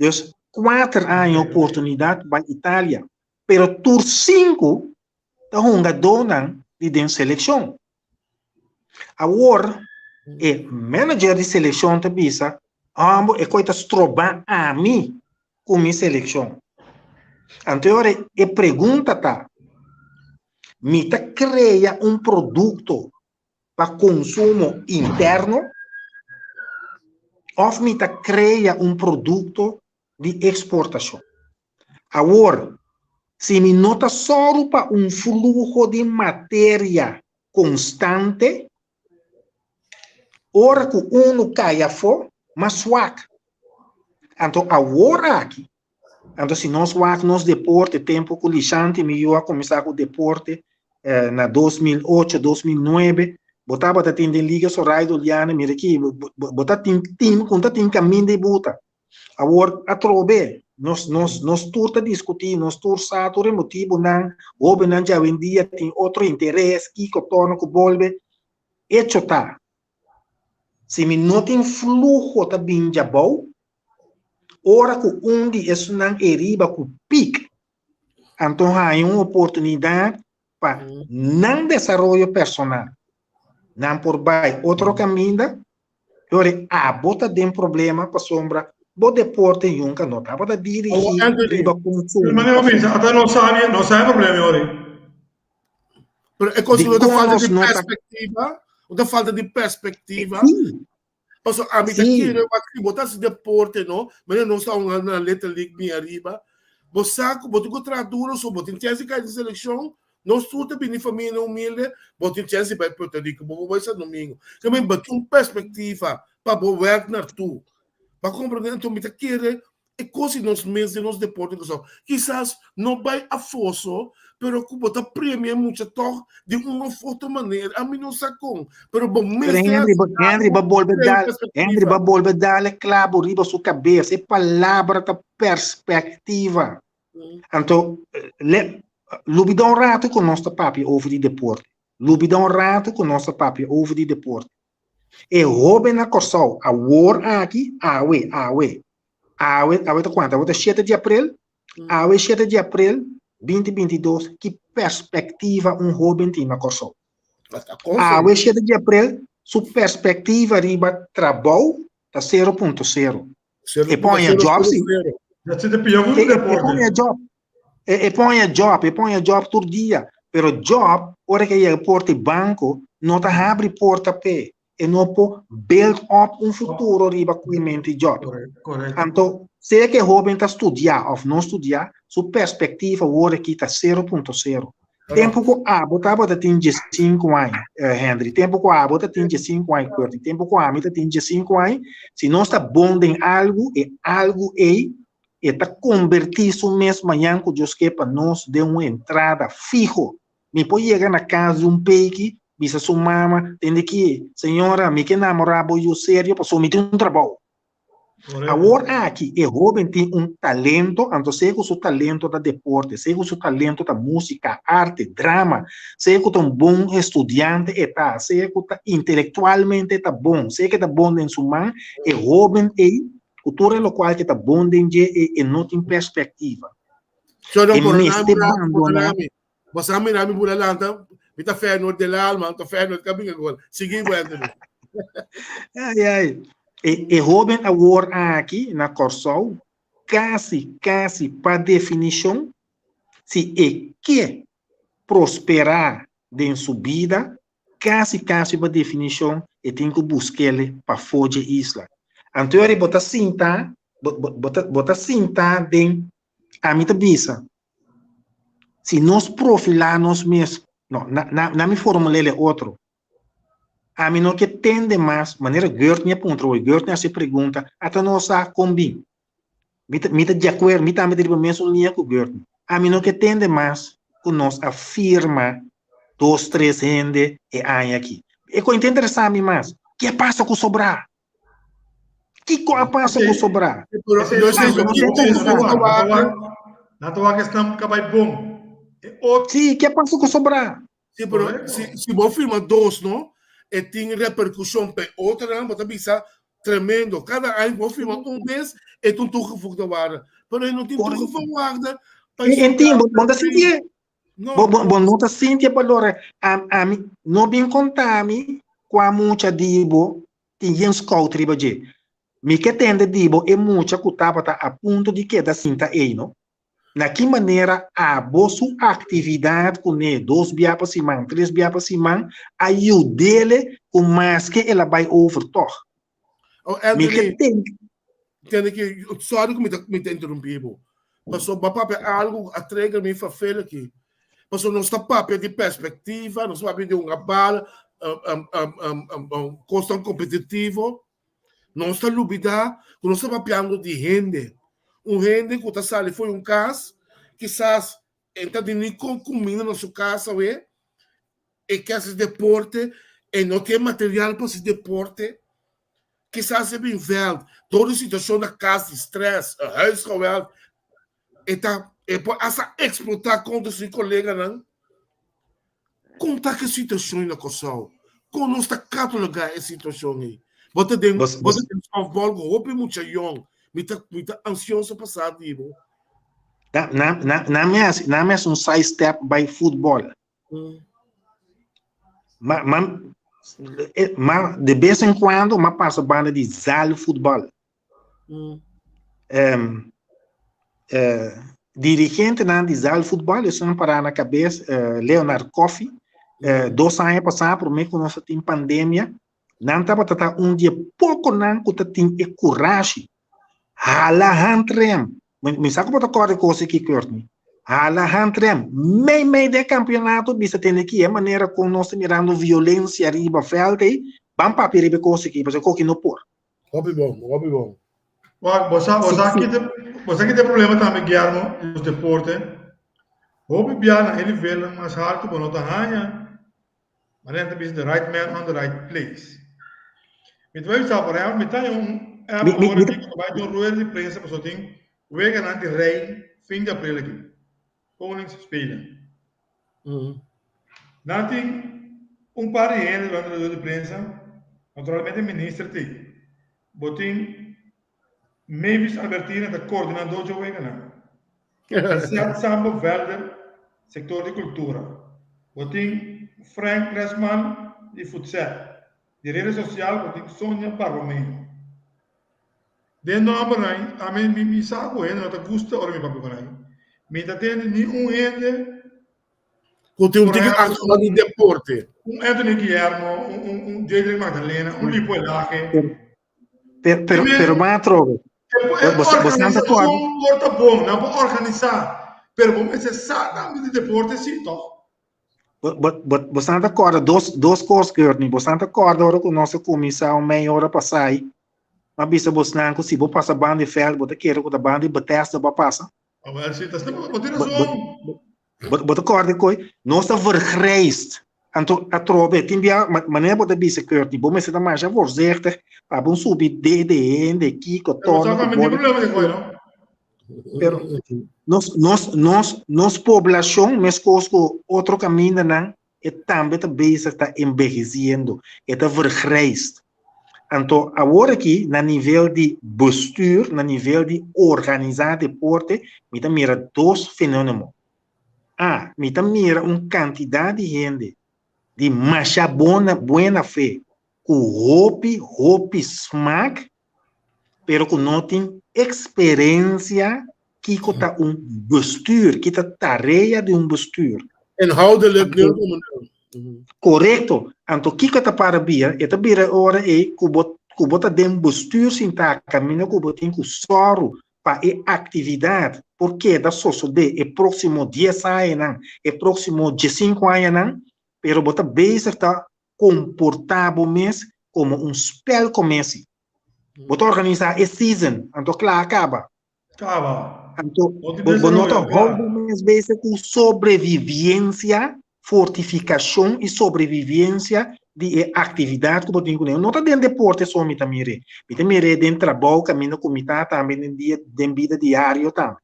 Dus kuater aña oportunidad bai Italia, pero tur sinku ta hungadónan di den seleccion. Awor e manager di selekshon ta bisa, Hombo, e koi ta stroba ami ku mi selekshon. Anto e ora e pregunta ta, mi ta krea un produkto pa konsumo interno òf mi ta krea un produkto di eksportashon? Awor, si mi no ta sòru pa un fluho di materia konstante, ora ku unu kai afó, mas swak. Anto awor aki, anto si nos wak nos deporte, tempu ku Lishanti mi yu a kuminsá ku deporte na 2008, 2009, bo tabata tin den Liga Soraya Doliana, mira aki, bo ta tin tim ku no ta tin kaminda i buta. Awor atrobe nos nos nos tur ta diskutí, nos tur sa tur e motibunan, hóbennan djawendia tin otro interes, kiko torna ku bolbe. Echo ta, si mi no tin fluho ta bin djabou, ora ku un di esunnan e riba ku pik, anto haña un oportunidat pa nan desaroyo personal, nan por bai otro kaminda, Lore, abo ta den problema pasobra bo deporte yunka no tabata dirigí riba konsumo. Manera bo bisa, ata no sabi, no sabi problema yori. Pero e kos no ta falta di perspektiva, no ta falta di perspektiva. Paso ami ta kere wak si bo ta hasi deporte no, manera nos ta hunga na Little League mi ariba, bo sa ku bo tin ku traha duro so bo tin chèns di kai den selekshon, Nos tur ta bini familianan humilde, bo tin chèns di bai Puerto Rico, bo por bai San Domingo. Ke men bo tin un perspektiva pa bo wèrk nartu. Bo a komprendé? Anto mi ta kere e kos di nos mes den nos deporte Kòrsou. Kisas no bai afó so, pero ku bo ta premia e mucha tòg di un òf otro manera. Ami no sa kon, pero bo Pero mester Henry, hasi bo, Henry, algu bo bolbe krea un dal, Henry, perspektiva. bo bolbe dal e klabo riba su kabes. E palabra ta perspektiva. Anto, le, lubida un rato ku nos ta papia over di deporte. Lubida un rato ku nos ta papia over di deporte. E hoben na Kòrsou awor aki, awe, awe, awe, awe ta kuantu? Awe ta shete di aprel? Awe shete di aprel binti binti dos, ki perspektiva un hoben tin na Kòrsou? Awe shete di aprel, su perspektiva riba trabou ta sero punto sero. E pon job si. E pon job. E pon job, e pon job tur dia. Pero job, ora que yega porta e banco, no ta habri porta pe. E no por build up un futuro riba cuimento job. Anto, sea que hoben ta studia of no studia, su perspectiva awor aki ta 0.0. Tempu ku abo tabata tin diesinku aña, Henry, tempu ku abo ta tin diesinku aña, Curtis, tempu ku ami ta tin diesinku aña, si nos ta bon den algu, e algu ei e ta kombertí su mes mañan ku Dios ke pa nos den un entrada fiho. Mi por yega na kas di un peiki, bisa su mama, tende ki, señora, mi ke namorá bo yu serio pasobra mi tin un trabou. Awor aki e hoben tin un talento, anto sea ku su talento ta deporte, sea ku su talento ta músika, arte, drama, sea ku ta un bon estudiante e ta, sea ku ta intelektualmente e ta bon, sea ku e ta bon den su man, e hoben ei, ku tur e lokual ke ta bon den dje ei, e no tin perspektiva. E mester bandoná. Bo sa mira mi bula lanta, mi ta Feyenoord del alma, ta Feyenoord ka binga gol. Sigui bo Anthony. Ai ai. E, e hoben awor aki na Kòrsou, kasi, kasi pa definishon, si e ke prosperá den su bida, kasi, kasi pa definishon, e tin ku busk'el pafó dje isla. Anto yori bo ta sinta, bo, bo, bo ta, bo ta sinta den, ami ta bisa, Si nos profilá nos mes, no, na, na, na mi formul'é e otro. Ami no ke tende mas, manera Gertney a puntra hoy, Gertney a hasi pregunta, ata nos sa kon bin. Mi ta, mi ta di akuerdo, mi tambe ta riba mesun liña ku Gertney. Ami no ke tende mas ku nos a firma dos, tres hende e aña aki. E kos no ta interesá mi mas. Ke a pasa ku sobrá? Kiko a pasa ku sobrá? Nan ta wak esnan ka bai bon. E otro. Sí, ke a pasa ku sobrá? Sí, pero si, si bo firma dos, no, e tin repercusión pa e otronan, bo ta bisa tremendo. Cada aña bo firma un bes, e ta un toegevoegde waarde. Pero e no tin toegevoegde waarde pa e E tin, bo bo ta sintié. Bo, bo, bo no ta sinti e balor. A, ami, no bin konta mi. Kua mucha di bo tin yen scout riba dje? Mi ke tende di bo e mucha ku tabata a punto di keda sinta ei, no? Na ki manera abo su aktividat kuné dos bia pa siman, tres bia pa siman a yud'ele ku maske el a bai over tòg? Oh, Mi ke Anthony, tende. tende ki, sorry ku mi ta, mi ta interrumpí bo. Pasobra bo a papia algu ku a trigger mi ferfeel aki. Pasobra nos ta papia di perspektiva, nos ta papia di hunga bal, kosnan kompetitivo. Nos ta lubidá ku nos ta papiando di hende. Un hende ku ta sali fo'i un kas, kisas e ta di ni kon kuminda na su kas awe, e ke hasi deporte, e no tin e material pa hasi deporte. Kisas e bin vèlt, dor di situashon na kas di strès, huisgeweld, e ta e por hasta eksplotá kontra su koleganan. Kon ta ku e situashon ei na Kòrsou? Kon nos ta katalogá e situashon ei? Bo ta den bo ta den sòftbòl ku hopi mucha yòn. Mi ta mi ta ansioso pa sa di bo. Na na na na mi hasi na mi hasi un side step bai futbòl. Ma ma ma de bes en kuando m'a pasa banda di zaalvoetbal. Dirigentenan di zaalvoetbal esun pará na kabes Leonard Coffie dos aña pasá promé ku nos a tin pandemia nan tabata ta un di e pokonan ku ta tin e kurashi hala handrem mi sa ku bo ta kòrda e kos aki Courtney hala handrem mei mei den e kampionato bisa tene ki e manera kon nos ta mirando violensia riba vèlt ei ban papia riba e kos aki pasobra e koki no por. Hopi bon, hopi bon. Wak, bo sa, bo sa ki te, bo sa ki te problema tambe, Guillermo, di nos deporte? Hopi bia na e nivelnan mas haltu bo no ta haña, manera nan ta bisa, the right man on the right place. Mi ta bai bisa, por ehempel, mi ta haña un app Mi, mi, awor mi aki ku ta bai den un rueda di prensa pasobra tin weganan di rei fin di april aki, Koningsspelen. Nan tin un par di hende durante rueda di prensa, naturalmente minister tin. Bo tin Mavis Albertina ta coordinador dje weganan. Lisette Sambo Velder, sector di cultura. Bo tin Frank Lesman di Futsal. Di rede social bo tin Sonia Barromeo. Den nombernan, ami mi sa cu hende no ta gusta ora mi papia cu nan. Mi ta tende ni un hende Ku tin un tiki akshon di deporte. Un Anthony Guillermo, un un un Jadrick Magdalena, un Lipo Elage. Pero pero pero ban atrobe. E organisashon por ta bon, nan por organisá, pero bo mester sa tambe di deporte sí, tòg? Bosan ta kòrda dos dos kos, Gurney. Bosan ta kòrda ora ku nos a kuminsá un mei ora pasá ei, m'a bisa bosnan ku si bo pasa banda di vèlt, bo ta kere ku ta banda di Bethesda bo a pasa. Awel si, ta bo tin razon. Bo ta kòrda koe nos ta vergrijsd. Anto atrobe tin bia manera bo ta bisa Curtney, bo mester ta masha voorzichtig pa bo subi dede hende kiko torno ku bo. Pero nos nos nos nos poblashon meskos ku otro kamindanan e tambe ta bezig ta enbehesiendo, e ta vergrijsd. Anto awor aki na nivel di bestuur, na nivel di organisa deporte, mi ta mira dos fenonemo. A, mi ta mira un cantidad di hende di masha bona buena fe cu hopi hopi smaak pero ku no tin eksperensia kiko ta un bestuur, ki ta tarea di un bestuur. Inhoudelijk nul. Korekto. Anto kiko ta para bia? E ta bira e ora ei ku bo ku bo ta den bestuur sintá kaminda ku bo tin ku sòru pa e aktividat por keda sosodé e próksimo dies añanan, e próksimo diesinku añanan, pero bo ta bezig ta komportá bo mes komo un spelkommissie. Bo ta organisá e season, anto kla a kaba. Kaba. Anto bo no ta hou bo mes bezig ku sobreviviensia, fortifikashon i sobreviviensia di e aktividat ku bo tin kuné. No ta den deporte so mi ta mir'é. Mi ta mir'é den trabou kaminda ku mi ta tambe den dia den bida diario tambe.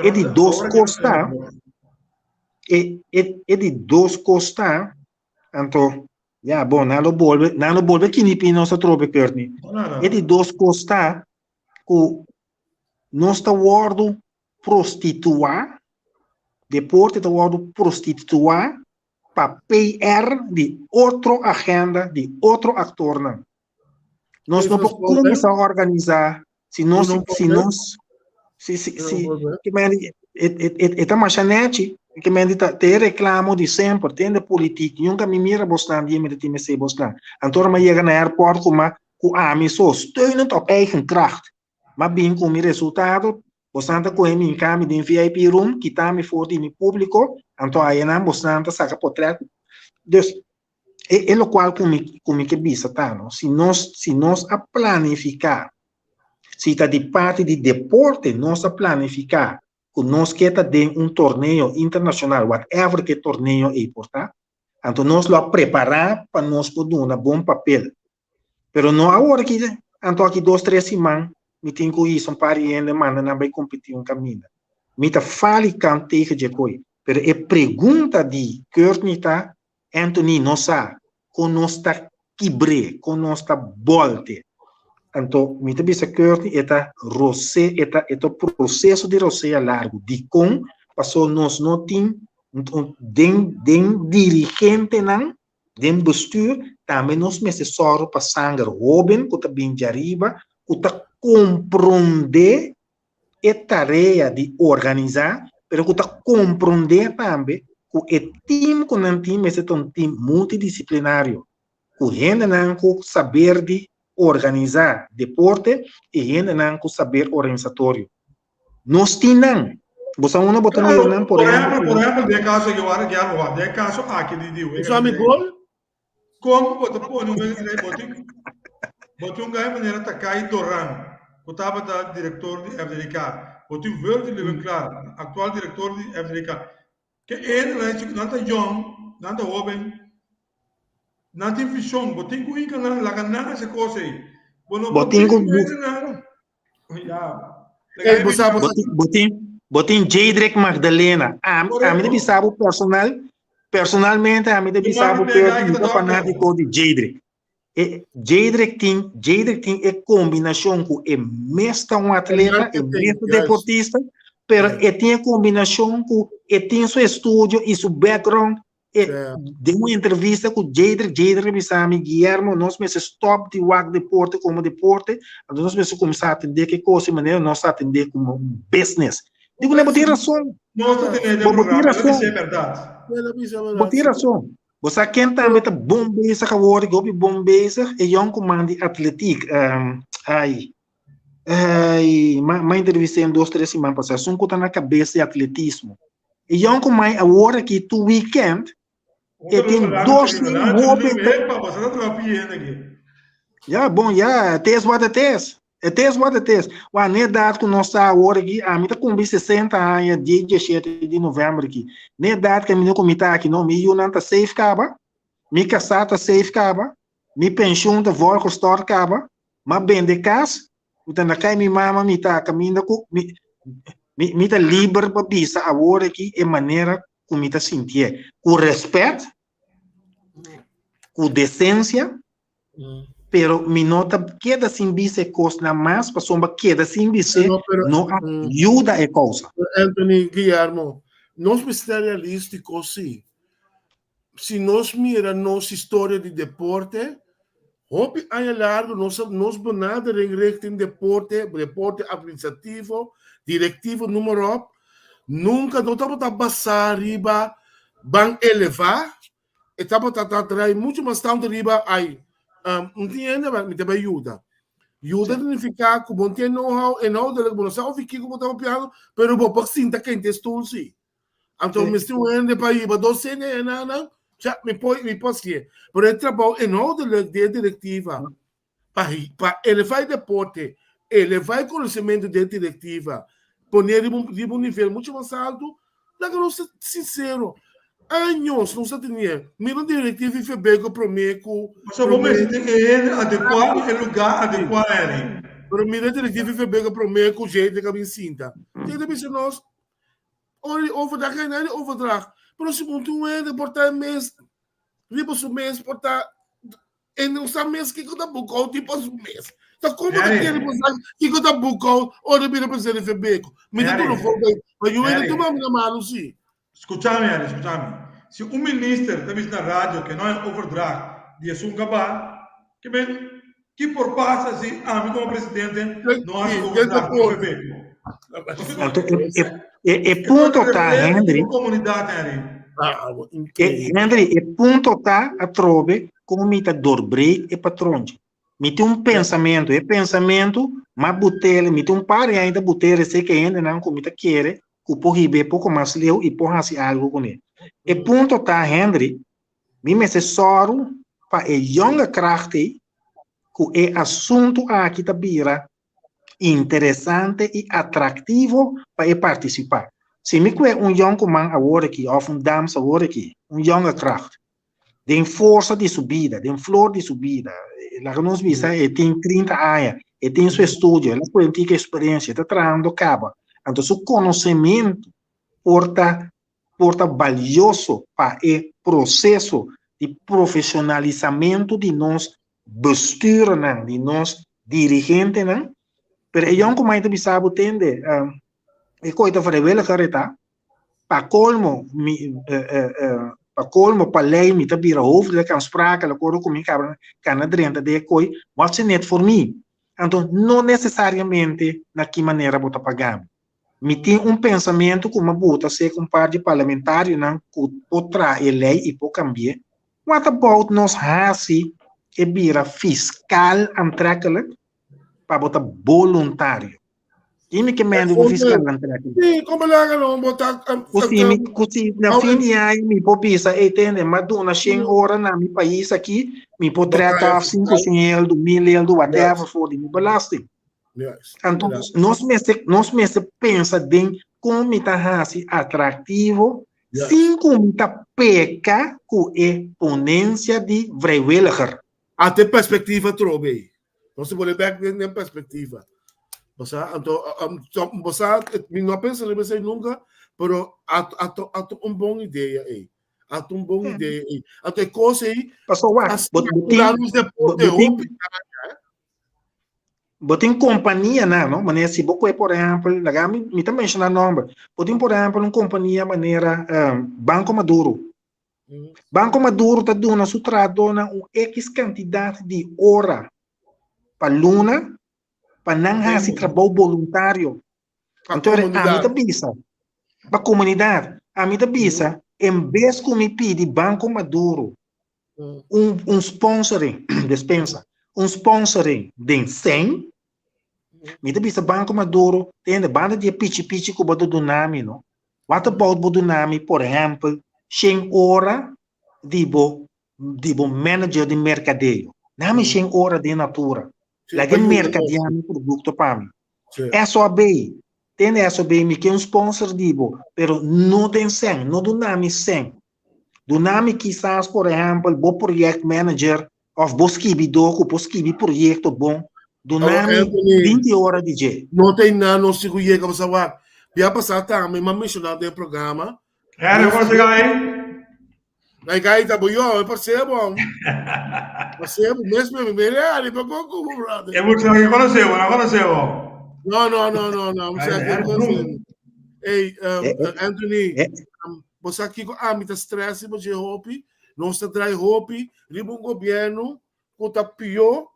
E di dos kos ta, e e di dos kos ta, anto Ya, bon, nan lo bolbe, nan lo bolbe kinipi nos atrobe, Courtney. E di dos kos ta ku nos ta wòrdu prostituá, deporte ta wòrdu prostituá pa PR di otro agenda di otro aktornan. Nos no por kuminsá organisá si nos si nos si si si ke men e e e ta masha nèchi ke men ta te reklamo di semper tende politik nunka mi mira bosnan di mi ta tin mesé bosnan anto ora mi a yega na airport kuma ku ami so steunend op eigen kracht m'a bin ku mi resultado bosnan ta kohe mi hinka mi den VIP room kita mi for di mi públiko anto ayanan bosnan ta saka potrèt dus E e lokual ku mi ku mi ke bisa ta no, si nos si nos a planifiká, si ta di parti di deporte nos a planifiká ku nos ke ta den un torneo internashonal, whatever ku e torneo ei por ta, anto nos lo a prepará pa nos por duna bon papel. Pero no awor aki, anto aki dos tres siman mi tin ku hisa un par di hende manda nan bai kompetí un kaminda. Mi ta fali kant tegen dje koi, pero e pregunta di Courtney ta, Anthony no sa kon nos ta kibr'é, kon nos ta bòlt'é. Anto mi ta bisa Courtney e ta rosé, e ta e ta proseso di rosea largu. Dikon? Paso nos no tin den den dirigentenan Den bestuur tambe nos mester sòru pa sanger hóben ku ta bin djariba ku ta komprondé e tarea di organisá, pero ku ta komprondé tambe ku e tim ku nan tin mester ta un tim multidisiplinario, ku hendenan ku saber di organisá deporte i hendenan ku saber organisatorio. Nos tin nan. Bo sa unda bo ta mira nan? Por ehempel, por ehempel, den e kaso aki, wara Guillermo, wak, den e kaso aki di di wega Usá mi gol? Kon bo ta pone un wega di bo tin bo tin un gai manera Takai Doran, ku tabata direktor di FDDK. Bo tin Virgil Levenclaar, aktual direktor di FDDK. Ke hendenan nan ta yòn, nan ta hóben, nan tin vishon. Bo tin ku hinka nan, laga nan hasi kos ei. Bo no por tin hendenan. Ja. Ey, bo sa, bo sa. Bo tin, bo tin Jadrick Magdalena. Ami, ami ta bisa bo personal, personalmente ami ta bisa bo pero mi ta fanátiko di Jadrick. E Jadrick tin, Jadrick tin e kombinashon ku e mes ta un atleta, e mes ta deportista, pero e tin e kombinashon ku e tin su estudio i su background E, den un entrevista ku Jadrick, Jadrick a bisa mi, Guillermo, nos mester stop di wak deporte komo deporte, anto nos mester kuminsá atendé ku e kos di manera nos ta atendé komo un business. Digo, bo tin rason. Nos ta tene den Bo tin programa, el a rason. bisa e bèrdat. El a bisa Bo bèrdat, tin sí. rason. Bo sa ken tambe ta bon bezig awor, hopi bon bezig? E yònkuman di atletiek, ai, ai, m'a entrevist'é un dos tres siman pasá, esun ku ta na kabes di atletismo. E yònkuman awor aki tur weekend e tin dos mil hoben ta. Ya, bon, ya, it is what it is. It is what it is. Wak, na edat ku nos ta awor aki, ami ta kumpli sesenta aña dia diesshete di novèmber aki. Na edat ku ami ku mi ta aki no, mi yunan ta safe kaba, mi kasá ta safe kaba, mi penshun ta volgestort kaba, m'a bende kas, Mi ta na kai mi mama mi ta kaminda ku mi mi mi ta liber pa bisa awor aki e manera ku mi ta sintié ku rèspèt ku desensia pero mi no ta keda sin bisa e kosnan mas pasobra keda sin bis'é No, pero, no a yuda e kousa. Anthony Guillermo, nos mester ta realístiko sí. Si nos mira nos historia di deporte, hopi aña largo nos a nos benadering richting deporte, deporte administrativo, directivo, noem maar op, nunca no tabata basá riba ban elevá, e tabata ta trae mucho mas tanto riba ay, un tin hende mi ta bai yuda. Yuda significa ku bo no tin know-how inhoudelijk, bo no sa ofi kiko bo ta papiando, pero bo por sinta kente stoel si. Anto mester un hende pa hiba dos sene e nan, ja, mi por, mi por hacié. Pero e trabou inhoudelijk di e directiva pa, pa eleva e deporte, eleva e conocimento di e directiva, pone riba un, riba un nivel mucho mas alto, laga nos ta sincero, años nos ta tenié, mira un directiva di Febeko prome cu, Pasobra bo prome, mester tin e hende adecuá na e lugar adecuá, Henry. pero mira e directiva di Febeko prome cu Jade a bin sinta. Jade a bisa nos, Ora di overdracht, kijk naar di overdracht. Pero si bo tin un hende por ta e mes, riba su mes, por ta, e no sa mes kiko ta boekhoud riba su mes. Ta como ta kere bo sa kiko ta boekhoud ora bira presidente di Febeko? Mi ta duna voorbeeld, maar yu hende tuma mi na mano si. Skuchami, Harry, skuchami. Si un minister ta bisa na radio ke no hay overdracht di esun kaba, ke men ki por pasa si ami komo presidente no hasi overdracht di FB? Anto e e punto ta Henry. Komunidat Henry. Henry e punto ta atrobe kon mi ta doorbreek e patrontje. Mi tin un pensamentu, e pensamentu m'a butele, mi tin un par di aña ta butele esei ke hendenan ku mi ta kere ku por hib'é poko mas leu i por hasi algu kuné. E punto ta, Henry, mi mester sòru pa e yonge kracht ei ku e asuntu aki ta bira interesante i atraktivo pa e partisipá. Si mi kue un yònkuman awor aki òf un dams awor aki, un yonge kracht, den forsa di su bida, den flor di su bida, laga nos bisa e tin 30 aña, e tin su estudio, el a coge un tiki experiencia, e ta trahando caba, anto su conocemento por ta por ta balioso pa e proceso di profesionalizamento di nos bestuurnan, di nos dirigentenan, pero e yoncuman ta bisa bo tende, e coge ta vrijwilliger e ta, Pa colmo mi pa colmo pa ley mi ta bira hoofdelijk aansprakelijk ora cu mi caba cana drenta den e coy, what's in it for me? Anto no necesariamente na ki manera bo ta paga mi. Mi tin un pensamento cu mi a buta cerca un par di parlamentarionan cu por traha e ley y por cambi'e. What about nos haci e bira fiscal aantrekkelijk pa bo ta boluntario? Kimi ke mende ku fiscal nan trek. Sí, como le hagan no bota. Kusi mi kusi na fin di aña mi por bisa e tende ma duna 100 ora na mi pais aki, mi por trek af 500 eldo, 1000 eldo, whatever for di mi belasting. Yes. Anto nos mester nos mester pensa den kon mi ta hasi atractivo Yes. sin ku mi ta peka ku e ponencia di vrijwilliger. Ate perspectiva trobe. Nos ta pone bek den perspectiva. Bosa, anto, bosa, mi no a pensa riba esei nunca, pero ato, ato, ato un bon idea ei. Ato un bon idea ei. Anto e cos ei, Paso wak, bo, bo tin, nos deporte bo tin, hopi bo tin compania na, no? Manera si bo koe por ehempel, laga mi, mi ta menciona nomber. Bo tin por ehempel un compania manera um, Banco Maduro. Banco Maduro ta duna su trahadónan un X kantidat di ora pa luna pa nan hasi trabou boluntario. Anto ami ta bisa pa komunidat, ami ta bisa en bes ku mi pidi Banco Maduro un un sponsoring, despensa, un sponsoring den sèn, mi ta bisa Banco Maduro, tende, banda di e pichi pichi ku bo ta duna mi no, What about bo duna mi, por ehempel, shen ora di bo di bo manager di merkadeo. Na mi shen ora den natura. Laga e merkadea mi produkto pa mi. SOB, tende SOB, mi ke un sponsor di bo, pero no den sèn, no duna mi sèn. Duna mi kisas, por ehempel, bo project manager Of bo skibidó ku por skibi proyekto bon, duna mi 20 ora di dje. No ta einan nos tin ku yega pa sa wak. Bia pasá tambe mi a menshoná den e programa. Henry, kon ta gai? Gai gai ta bo yo, e parse bo. Parse bo mes mi mi re ari pa kon ku bo brother. E mucha ke konosé bo, no konosé bo. No, no, no, no, no. Mi sa ke konosé. Hey, Anthony, bo sa kiko ami ta stress riba dje hopi? Nos ta drai hopi riba un gobièrnu ku ta pió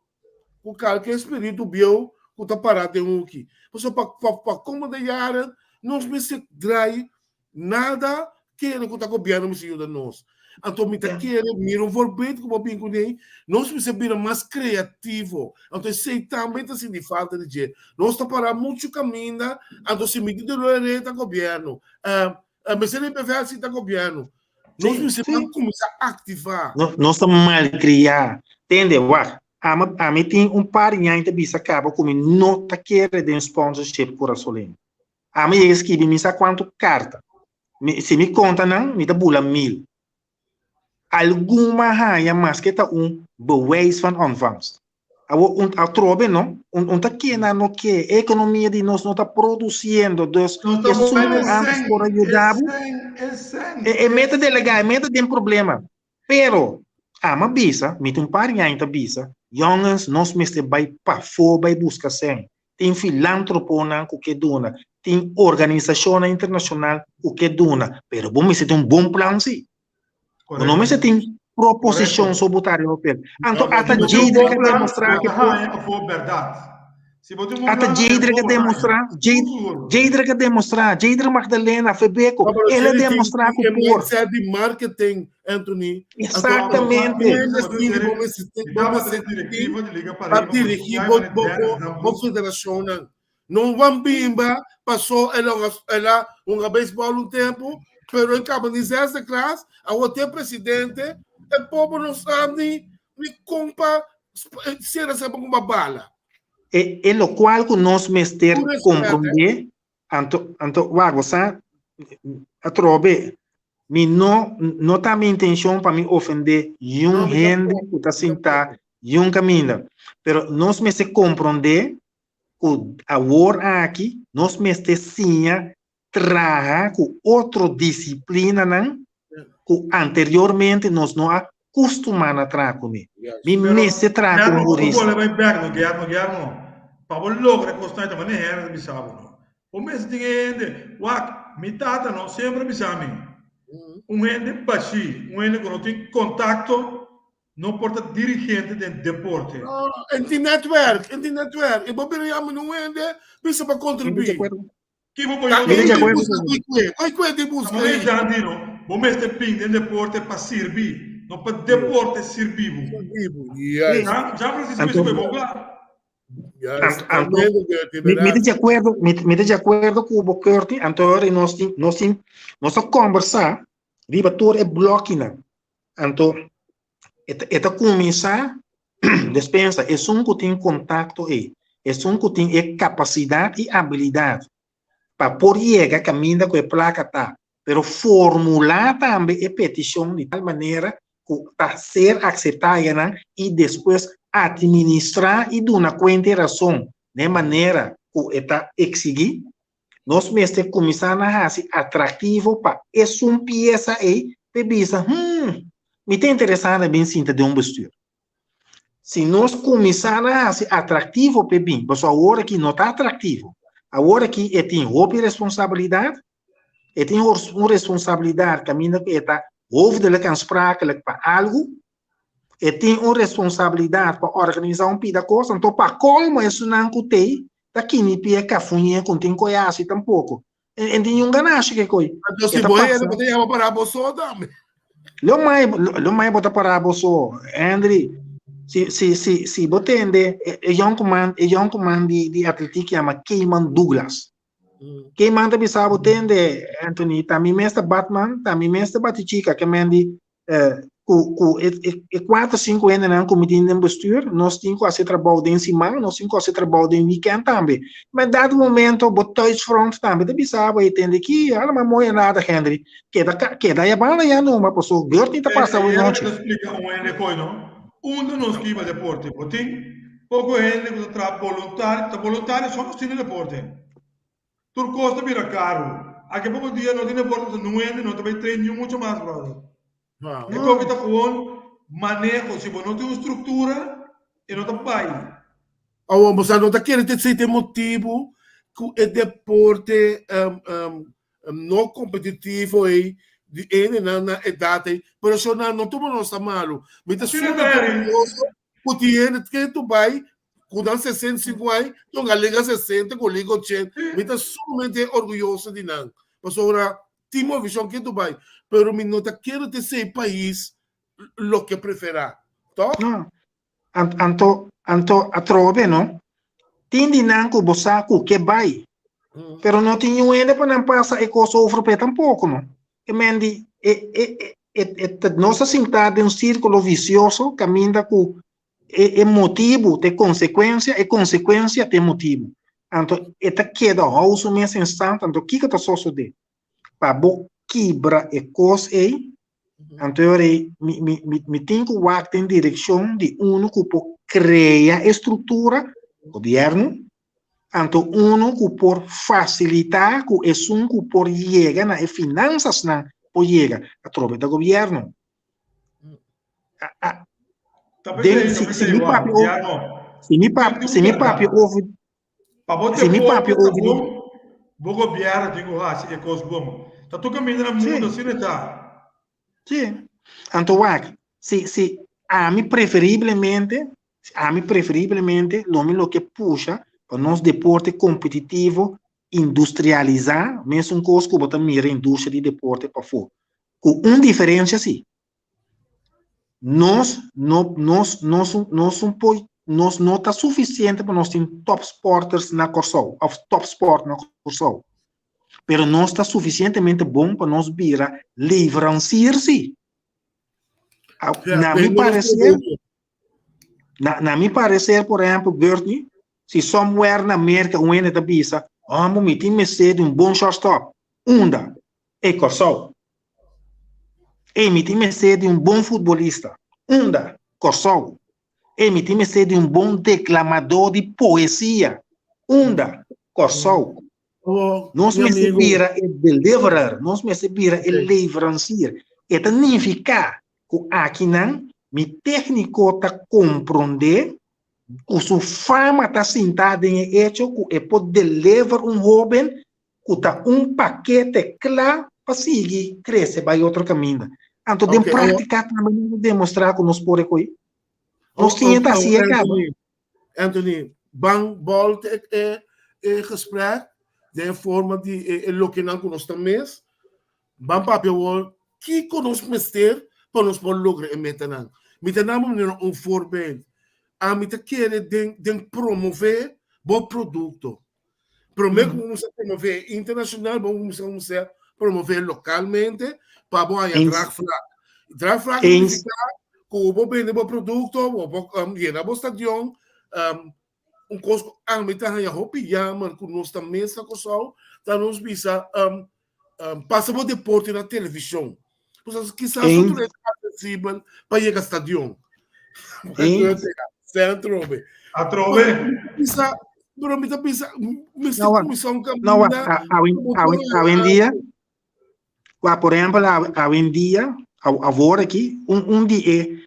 ku kalke espiritu bieu ku ta pará den huki. Pasobra pa pa komo de yaren nos mester drai nada kere ku ta gobièrnu mester yuda nos. Anto mi ta kere mira un voorbeeld ku bo bin kuné, nos mester bira mas kreativo. Anto esei tambe ta sinti falta di dje. Nos ta pará muchu kaminda, anto si mi di dolor ta gobièrnu. Mester riba e vèlt si ta gobièrnu. Nos mester ban kuminsá aktivá. Nos ta malkriá. Tende, wak, ami, ami tin un par di ñaña ta bisa kaba ku mi no ta kere den sponsorship Kurasoleño. Ami yega skibi mi sa kuantu karta. Mi, si mi konta nan, mi ta bula mil. Algun m'a haña maske ta un bewijs van ontvangst. Awor un atrobe no, un un ta ke nan no ke, e ekonomia di nos no ta produsiendo, dus esun ku antes por a yuda bo, e e meta delegá, e meta den problema. Pero, ama bisa, mi tin un par di aña ta bisa, yòngens nos mester bai pafó bai buska sèn. Tin filantroponan ku ke duna, tin organisashonnan internashonal ku ke duna, pero bo mester tin un bon plan si. Bo no mester tin proposishon so bo ta riba papel. Anto ata Jadrick a demostrá ku por. Ata Jadrick a demostrá, Jadrick a demostrá, Jadrick Magdalena, Febeko, el a demostrá ku por. di marketing, Anthony. Exactamente. Pa dirigí bo bo federashonnan. No wan bimba pasó el a hunga beisbòl un tempu, pero el kaba ni zesde klas, awor te presidente, e pobo no sa ni ni kon pa sera sa pa kuma bala. E e lokual ku nos mester komprondé, anto anto wak bo sa atrobe mi no no ta mi intenshon pa mi ofendé yun hende ku ta sintá yun kaminda, pero nos mester komprondé ku awor aki nos mester siña traha ku otro disiplinanan ku anteriormente nos no a kustumá na traha kuné. Mi mester traha ku un hurista. Guillermo, bai bek no, Guillermo, Guillermo. Pa bo logra e kosnan ta manera hende ta bisa bo no. Bo mester tin e hende, wak, mi tata no semper a bisa mi, un hende bashí, un hende ku no tin kontakto No por ta dirigente den deporte. No, en tin netwerk, en tin netwerk. E bo bira yama un hende, bisa pa kontribuí. Ki bo por Mi ta kue, koi kue di buska. Amo e grandi no, bo mester bin den deporte pa sirbi, no pa deporte sirbi bo. Sirbi bo, yes. Jean Francisco bisa ku e bon kla. Anto, mi ta di akuerdo, mi ta di akuerdo ku bo Curty, anto ora nos tin, nos tin, nos a kombersá riba tur e blokinan. Anto, e ta kuminsá despensa esun ku tin kontakto ei, esun ku tin e kapasidat i abilidat pa por yega kaminda ku e plaka ta, pero formulá tambe e petishon di tal manera ku ta ser akseptá ayanan i despues atministrá i duna kuenta i rason na e manera ku e ta eksigí. Nos mester kuminsá na hasi atraktivo pa esun piesa ei p'e bisa, Hmm, mi ta interesá na bin sinta den un bestuur. Si nos kuminsá na hasi atraktivo p'e bin, pasobra awor aki no ta atraktivo. Awor aki e tin hopi responsabilidat, e tin un responsabilidat kaminda ku e ta hoofdelijk aansprakelijk pa algu, E tin un responsabilidat pa organisá un pida kos, anto pa kolmo esunnan ku tei ta kinipia kafuñé ku tin koe hasi tampoko. E tin un ganashi ke koi. Anto si bo hende bo ta yama para bo so tambe. Lo mai lo mai bo ta para bo so, Henry. Si si si si bo tende e yonkuman e yonkuman di di atletik yama Cayman Douglas. Cayman ta bisa bo tende Anthony ta mi mes ta batman, ta mi mes ta bati chika ke men di ku ku e e kuater sinku hendenan ku mi tin den bestuur, nos tin ku hasi trabou den siman, nos tin ku hasi trabou den weekend tambe. Ma dado momento bo thuisfront tambe ta bisa bo, e tende ki alama mooi nada Henry, keda keda ya banda ya numa paso beurt ni ta pasa E awe era nochi. ta splika un hende koe no, unda nos kiba deporte, bo tin poko hende ku ta traha boluntario, ta boluntario so nos tin den deporte. Tur kos ta bira karu. Aki poko dia no tin deporte pasobra nun hende no ta bai train niun mucha mas brother. E koki ta gewoon maneho si bo no tin un struktura e no ta bai. Awor bo sa no ta kere te esei ta e motibu ku e deporte no kompetitivo ei di hendenan na edat ei pero esho nan no tuma nos ta malu. Mi ta super orguyoso ku tin hende ke bai ku nan 65 aña, tonga liga 60 ku liga 80, mi ta sumamente orguyoso di nan. Pasobra tin movishon ke bai, pero mi no ta kere te sei pais loke preferá. Toch? No. Anto, anto atrobe no. Tin di nan ku bo sa ku ke bai. Pero no tin niun hende pa nan pasa e kos over p'e tampoko no. E men di e e e e nos a sintá den un sírkulo visioso kaminda ku E motibu ta e konsekuensia, e konsekuensia ta e motibu. Anto e ta keda hou su mes instant, anto kiko ta sosodé? Pa bo kibra e kos ei, anto e ora ei mi, mi, mi, mi tin ku wak den direkshon di unu ku por krea e struktura, gobièrnu, anto unu ku por fasilitá ku esun ku por yega na e finansasnan por yega, atrobe ta gobièrnu. Den, si, si mi papia over, si mi papia, si mi papia over, Pa bo si mi papia deporte ta over, bon, bo gobierno tin ku hasi e kos bon. Ta tur kaminda na sí, mundo asina ta. sí. Anto wak, si si ami preferiblemente, ami preferiblemente lo mi lo ke pusha pa nos deporte kompetitivo industrialisá, mesun kos ku bo ta mira industria di deporte pafó. Ku un diferensia si, nos no nos nos nos un por nos no ta sufisiente pa nos tin top sporters na Kòrsou òf top sport na Kòrsou. Pero nos ta sufisientemente bon pa nos bira leverancier si. Na mi parecer, na, na mi parecer, por ehempel, Bertnie, si somewhere na Merca un hende ta bisa, oh, mi tin mester di un bon shortstop. Unda? E Kòrsou. Ey, mi tin mester di un bon futbolista. Unda? Kòrsou. Ey, mi tin mester di un bon deklamadó di poesia. Unda? Kòrsou. Oh, Nos mi mester amigo. bira e deliverer, nos mester bira e leverancier. E ta nifiká ku akinan mi tékniko ta komprondé ku su fama ta sintá den e echo ku e por deliver un hóben ku ta un pakete kla pa sigui krese bai otro kaminda. Anto den Oké, práktika tambe nos a demostrá ku nos por e koe. Nos tin e ta hasi e kaba. Anthony, Anthony, ban bòlta e, e, e gesprek den forma di e, e lokenan ku nos ta mes. Ban papia awor kiko nos mester pa nos por logra e metanan. Mi ta daba manera un voorbeeld. Ami ta kere den, den promové bo produkto. Promé ku bo kuminsá promové internashonal, bo kuminsá kuminsá promové lokalmente pa bo haña Eens. draagvlak. Draagvlak Eens. signifiká ku bo bende bo produkto, bo por yena bo stadion. Un kos ku ami ta haña hopi yammer ku nos ta mes na Kòrsou, ta nos bisa pasa bo deporte na televishon. Pues kisas Eens. otro es aksesibel pa yega stadion. Eens. Centro be. Atrobe. Bisa, pero mi ta bisa, mester No, wa- kuminsá un No, wa, kaminda. a- awe, bo awe, por awe en dia, wa, por ehempel, awe, awe en dia, aw- awor aki, un, un di e,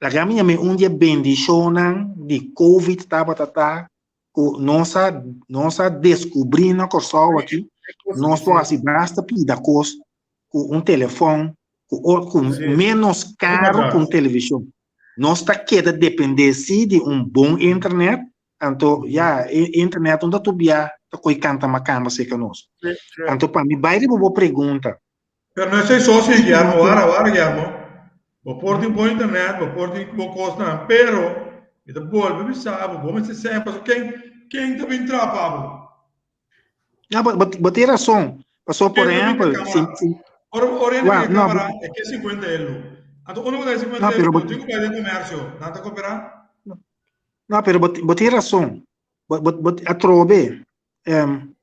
laga mi yam'é un di e bendishonnan di Covid tabata ta ku nos a, nos a deskubrí na Kòrsou aki, nos por hasi basta pida kos ku un telefòn, ku, o- ku Sí. ménos karo ku un televishon. Nos ta keda dependé sí di un bon internet, anto ya, e internet no ta tur bia ta koi kanta makamba serka nos. Sí, sí. Anto pa mi bai riba bo pregunta, Pero no esei so si, Guillermo, wara, wara, Guillermo. Bo por tin bon internet, bo por tin bo kosnan, pero mi ta bolbe bisa bo, bo mester sèn pasobra ken, ken ta bin traha pa bo? No, bo, bo, bo tin rason. Paso, por Ken ta bin ehempel, na si, kamara? si, Ora, ora hende Wa, bin na no, kamara, e ke 50 euro. Anto unda bo ta 50 No, pero euro? bo, Bo tin ku bai den komersio. Nan ta koperá? no, pero bo, bo tin rason. Bo, bo, bo, atrobe, em,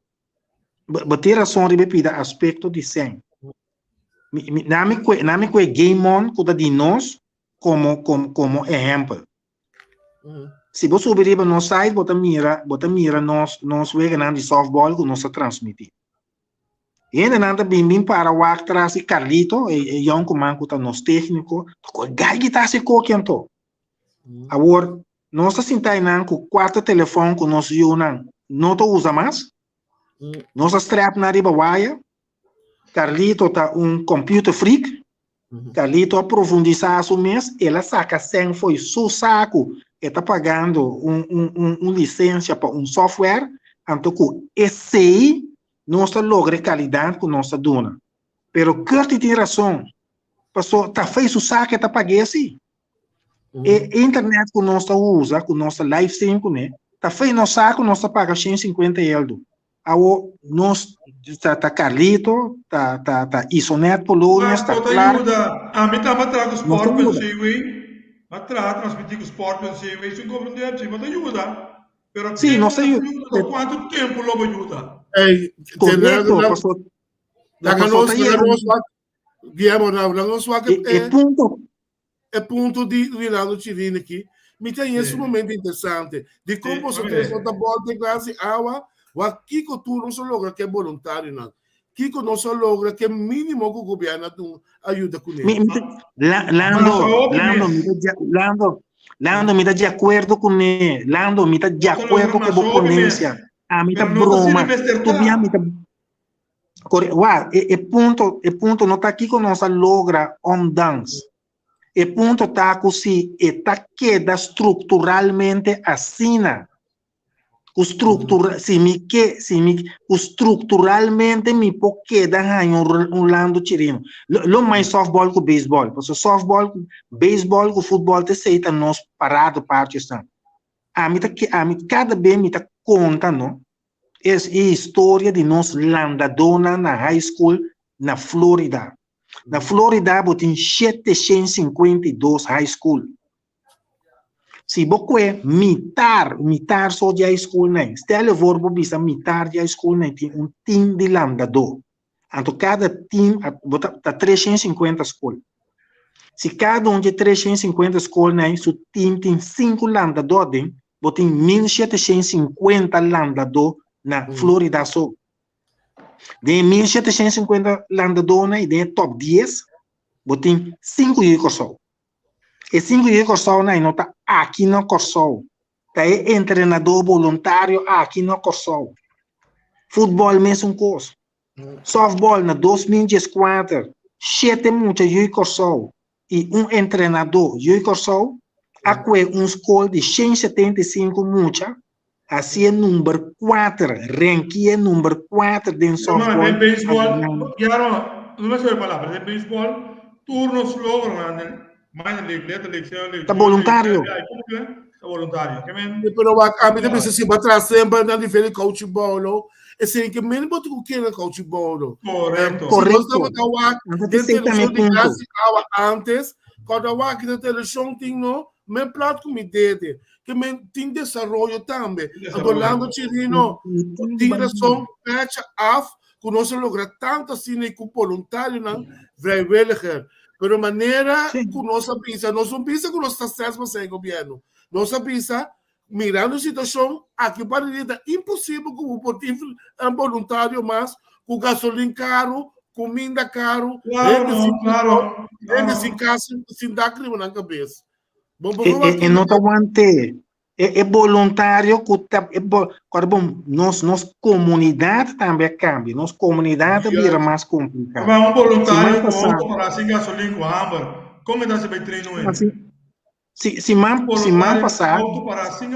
bo, bo tin rason riba e pida aspekto di sèn. Mi, mi, na mi kue, na mi kue Game On ku ta di nos komo, komo, komo ehèmpel. Si bo subi riba nos site bo ta mira, bo ta mira nos, nos weganan di softball ku nos ta transmití. Hendenan ta bin bin para wak tras di Carlito, e, e yonkuman ku ta nos tékniko, ta kohe gai kita hasi koki anto. Awor, nos ta sinta einan ku kuater telefòn ku nos yunan no ta usa mas. Nos a strap nan riba waya. Carlito ta un computer freak. Carlito a profundisá su mes, el a saka sèn fo'i su saku, e ta pagando un, un, un, un lisensia pa un software, anto ku esei nos ta logra e kalidat ku nos ta duna. Pero Curty tin rason, paso ta fo'i su saku e ta pag'é si. E internet ku nos ta usa, ku nos ta live stream kuné, ta fo'i nos saku nos ta paga 150 eldo. Awo nos ta ta Carlito, ta ta ta Isonet Polonius, ta Marco ta Clark. yuda. Ami ta traha ku Nos ta Sport yuda. CW. Ma traha transmiti ku Sport CW sin cobra un depsi. Ma ta yuda. Pero Sí, ken nos ta ta yuda. yuda? Ta cuanto tempo lo bo yuda? Ey, Correcto, paso laga paso nos, ta laga yega nos wak, Guillermo, laga nos wak e, e punto e punto di Rinaldo Chirini aki, mi ta haña Sí. sumamente interesante. Di kon Sí, boso mami. tres no ta bòlta e glas di awa? Wak kiko tur nos a logra ku e boluntarionan? Kiko nos a logra ku e mínimo ku gobièrnu a dun a yuda kuné? Mi, mi ta, La, Lando, Masa hopi Lando, mes. mi ta di, Lando, Lando, mi ta di akuerdo kuné. Lando, mi ta di Nos a logra akuerdo ku masa bo hopi mes. ponensia. Ami ta Pero no ta asina broma. mester Tur bia ta. mi ta Kore, wa, e, e punto, e punto no ta kiko nos a logra ondanks. E punto ta ku si e ta keda strukturalmente asina, ku struktura, si mi ke, si mi, ku strukturalmente mi por keda haña un, un Lando Chirino. Lo, lo mai softball ku baseball, pasobra softball, baseball ku futbol ta esei ta nos parado partjesnan. Ami ta ke, ami kada be mi ta konta no, es e historia di nos landadónan na high school na Florida. Na Florida bo tin 752 high school. Si bo kue mitar, mitar so di high school nan, stel je voor bo bisa mitar di high school nan tin un team di landadó. Anto kada team, bo ta, ta 350 skol. Si kada un di e 350 skolnan su team tin sinku landadó aden, bo tin 1750 landadó na Florida so. Den e 1750 landadónan i den e top 10, bo tin sinku yu di Kòrsou. E sinku yu di Kòrsounan no ta aki na Kòrsou, ta e entrenadó boluntario aki na Kòrsou. Futbòl mesun kos. Softball na 2014, shete mucha yu di Kòrsou i un entrenadó yu di Kòrsou a kue un skol di 175 mucha, hasié number kuater, renkié number kuater den softball. Den baseball, Guillermo, no me sirve palabra, den baseball tur nos logronan den minor league, little league, senior league, Ta boluntario. Ta boluntario. Ke men? Pero wak, ami ta bisa si bo a traha semper na nivel di kouchi bolo, esei ke men bo tin ku kere kouchi bolo. Korekto. Si nos tabata wak den televishon di Glas di Awa antes, kòrda wak den televishon tin no men plat ku mi dede. Ke men tin desaroyo tambe. Anto Lando Chirino tin rason, pecha af ku nos a logra tantu asina i ku boluntarionan vrijwilliger. Pero manera ku nos a bisa, nos no bisa ku nos ta stres pa ser gobièrnu. Nos a bisa, mirando e situashon, aki pa di ta imposibel ku bo por tin un boluntario mas ku gasolin karu, kuminda karu, hende sin trabou, hende sin kas, sin dak riba nan kabes. Bo por E no ta want'é. E boluntario ku ta e bo kòrda bon nos nos komunidat tambe a kambia nos komunidat a bira mas kompliká. Ma un boluntario ku outo pará sin gasolin ku hamber kon e ta hasi bai train un hende? Si siman siman pasá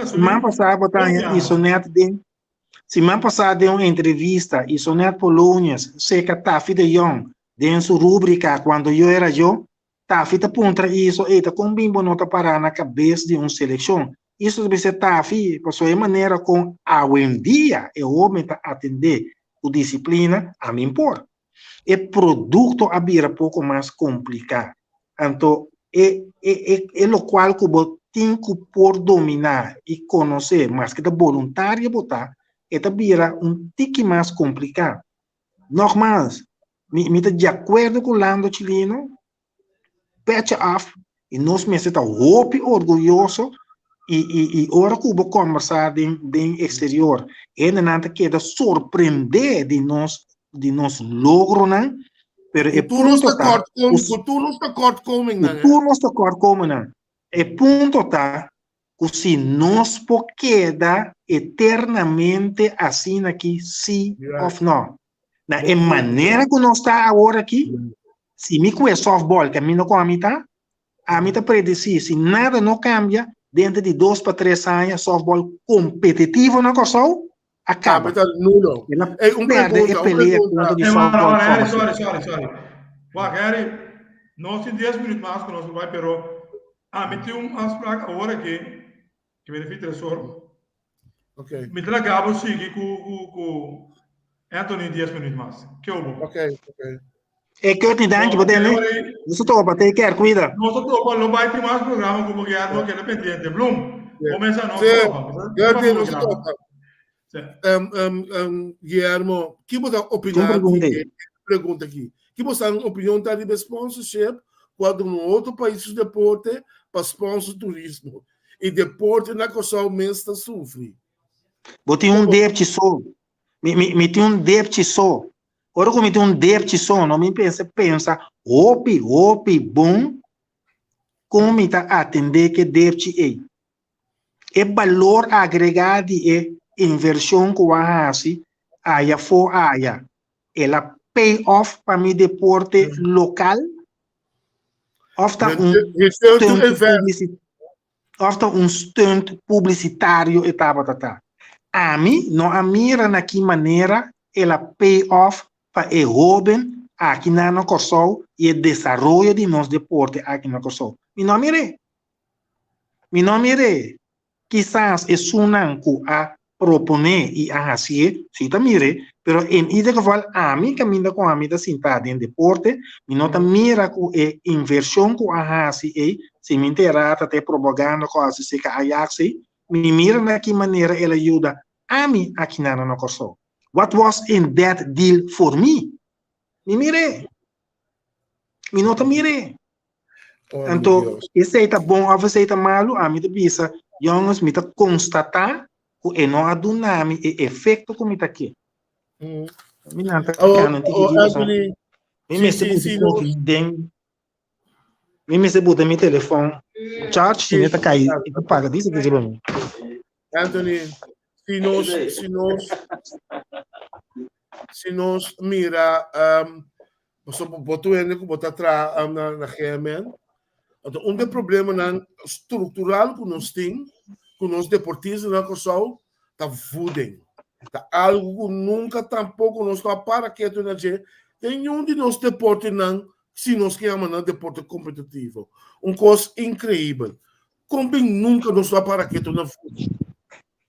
siman pasá bo ta haña Isonet den siman pasá den un entrevista Isonet Polonius seka Taffy de Jong den su rúbrika Cuando yo era yo Taffy ta puntra Iso, Ey, ta kon bin bo no ta pará na kabes di un selekshon? Iso ta bisa Taffy, Pasobra e manera kon awendia e hóben ta atendé ku disiplina, ami por. E produkto a bira poko mas kompliká. Anto e e e e lokual ku bo tin ku por dominá i konosé, maske ta boluntario bo ta, e ta bira un tiki mas kompliká. Nogmaals, mi, mi ta di akuerdo ku Lando Chilino, pecha af, i nos mester ta hopi orguyoso i, i, i ora ku bo kombersá den, den eksterior, hendenan ta keda sorprendé di nos, di nos logronan, pero e Ku tur nos punto ta, tekortkom, ku tur nos tekortkomingnan, ku tur nos tekortkomingnan, e punto ta ku si nos por keda eternamente asina aki sí òf nò. Na e manera ku nos ta awor aki, si mi kue softball kaminda ku ami ta, ami ta predesí si nada no kambia, denter di dos pa tres aña softball kompetitivo na Kòrsou a kaba. Ta nulo. El a pèrdè e pelea kontra di softball Harry, sorry, sorry, sorry. Wak, Harry, nos tin dies minüt mas ku nos por bai, pero ami tin un afspraak awor aki, ke mi ta fi tres or. Ok. Mi ta laga bo sigui ku ku ku Anthony dies minüt mas. Ke obo? Ok, ok. E Courtney, danki bo tene. Nos ta topa, take care, cuida. Nos ta topa, lo bai tin mas programa ku bo Guillermo, keda pendiente. Bloem, bo mesa nos Sí, topa. Courtney, nos ta topa. Um, um, um, Guillermo, ki bo ta opiná Un pregunta di aí. e pregunta aki? Ki bo sa opinion ta riba sponsorship kuando un otro pais su deporte pa sponsor turismo? I deporte na Kòrsou mes ta sufri. Bo tin un depchi so. Mi, mi, mi tin un depchi so. Ora ku mi tin un depchi so, no mi pensa pensa hopi, hopi bon kon mi ta atendé ke depchi ei. E balor agregá di e invershon ku a hasi aya fo aya, el a pay off pa mi deporte lokal? Of ta un stunt publici of ta un stunt publicitario e tabata ta. Ami no a mira na ki manera el a pay off pa e hoben aki na na Kòrsou i e desaroyo di nos deporte aki na Kòrsou. Mi no a mir'é. Mi no a mir'é. Kisas esunnan ku a proponé i a hasié si ta mir'é, pero en ieder geval ami kaminda ku ami ta sintá den deporte, mi no ta mira ku e invershon ku a hasi ei, si mi enterá ta ta e propaganda ku a hasi serka Ajax ei, mi mira na ki manera el a yuda ami akinan na Kòrsou. What was in that deal for me? Mi mir'é. Mi no ta mir'é. Oh, Anto, esei ta bon of esei ta malu, ami ta bisa, jongens, mi ta konstatá ku e no a duna mi e efekto ku mi ta ke. Mi nan ta Oh, kana tiki oh, tiki pasobra Anthony, mi si, mester si, buta si, no, koki den, mi mester buta mi telefon charge, si si, no e ta kai, e ta paga disa ki riba mi. Anthony, si nos, si nos, si nos mira, um, pasobra bo tur hende ku bo ta traha um, na, na GMN, anto un de problemanan struktural ku nos tin, ku nos deportistanan na Kòrsou, ta voeding. Ta algu ku nunka tampoko nos no a para ketu na dje den niun di nos deportenan, si nos ke yama nan deporte kompetitivo. Un kos inkreibel. Kon bin nunka nos no a para ketu na voeding?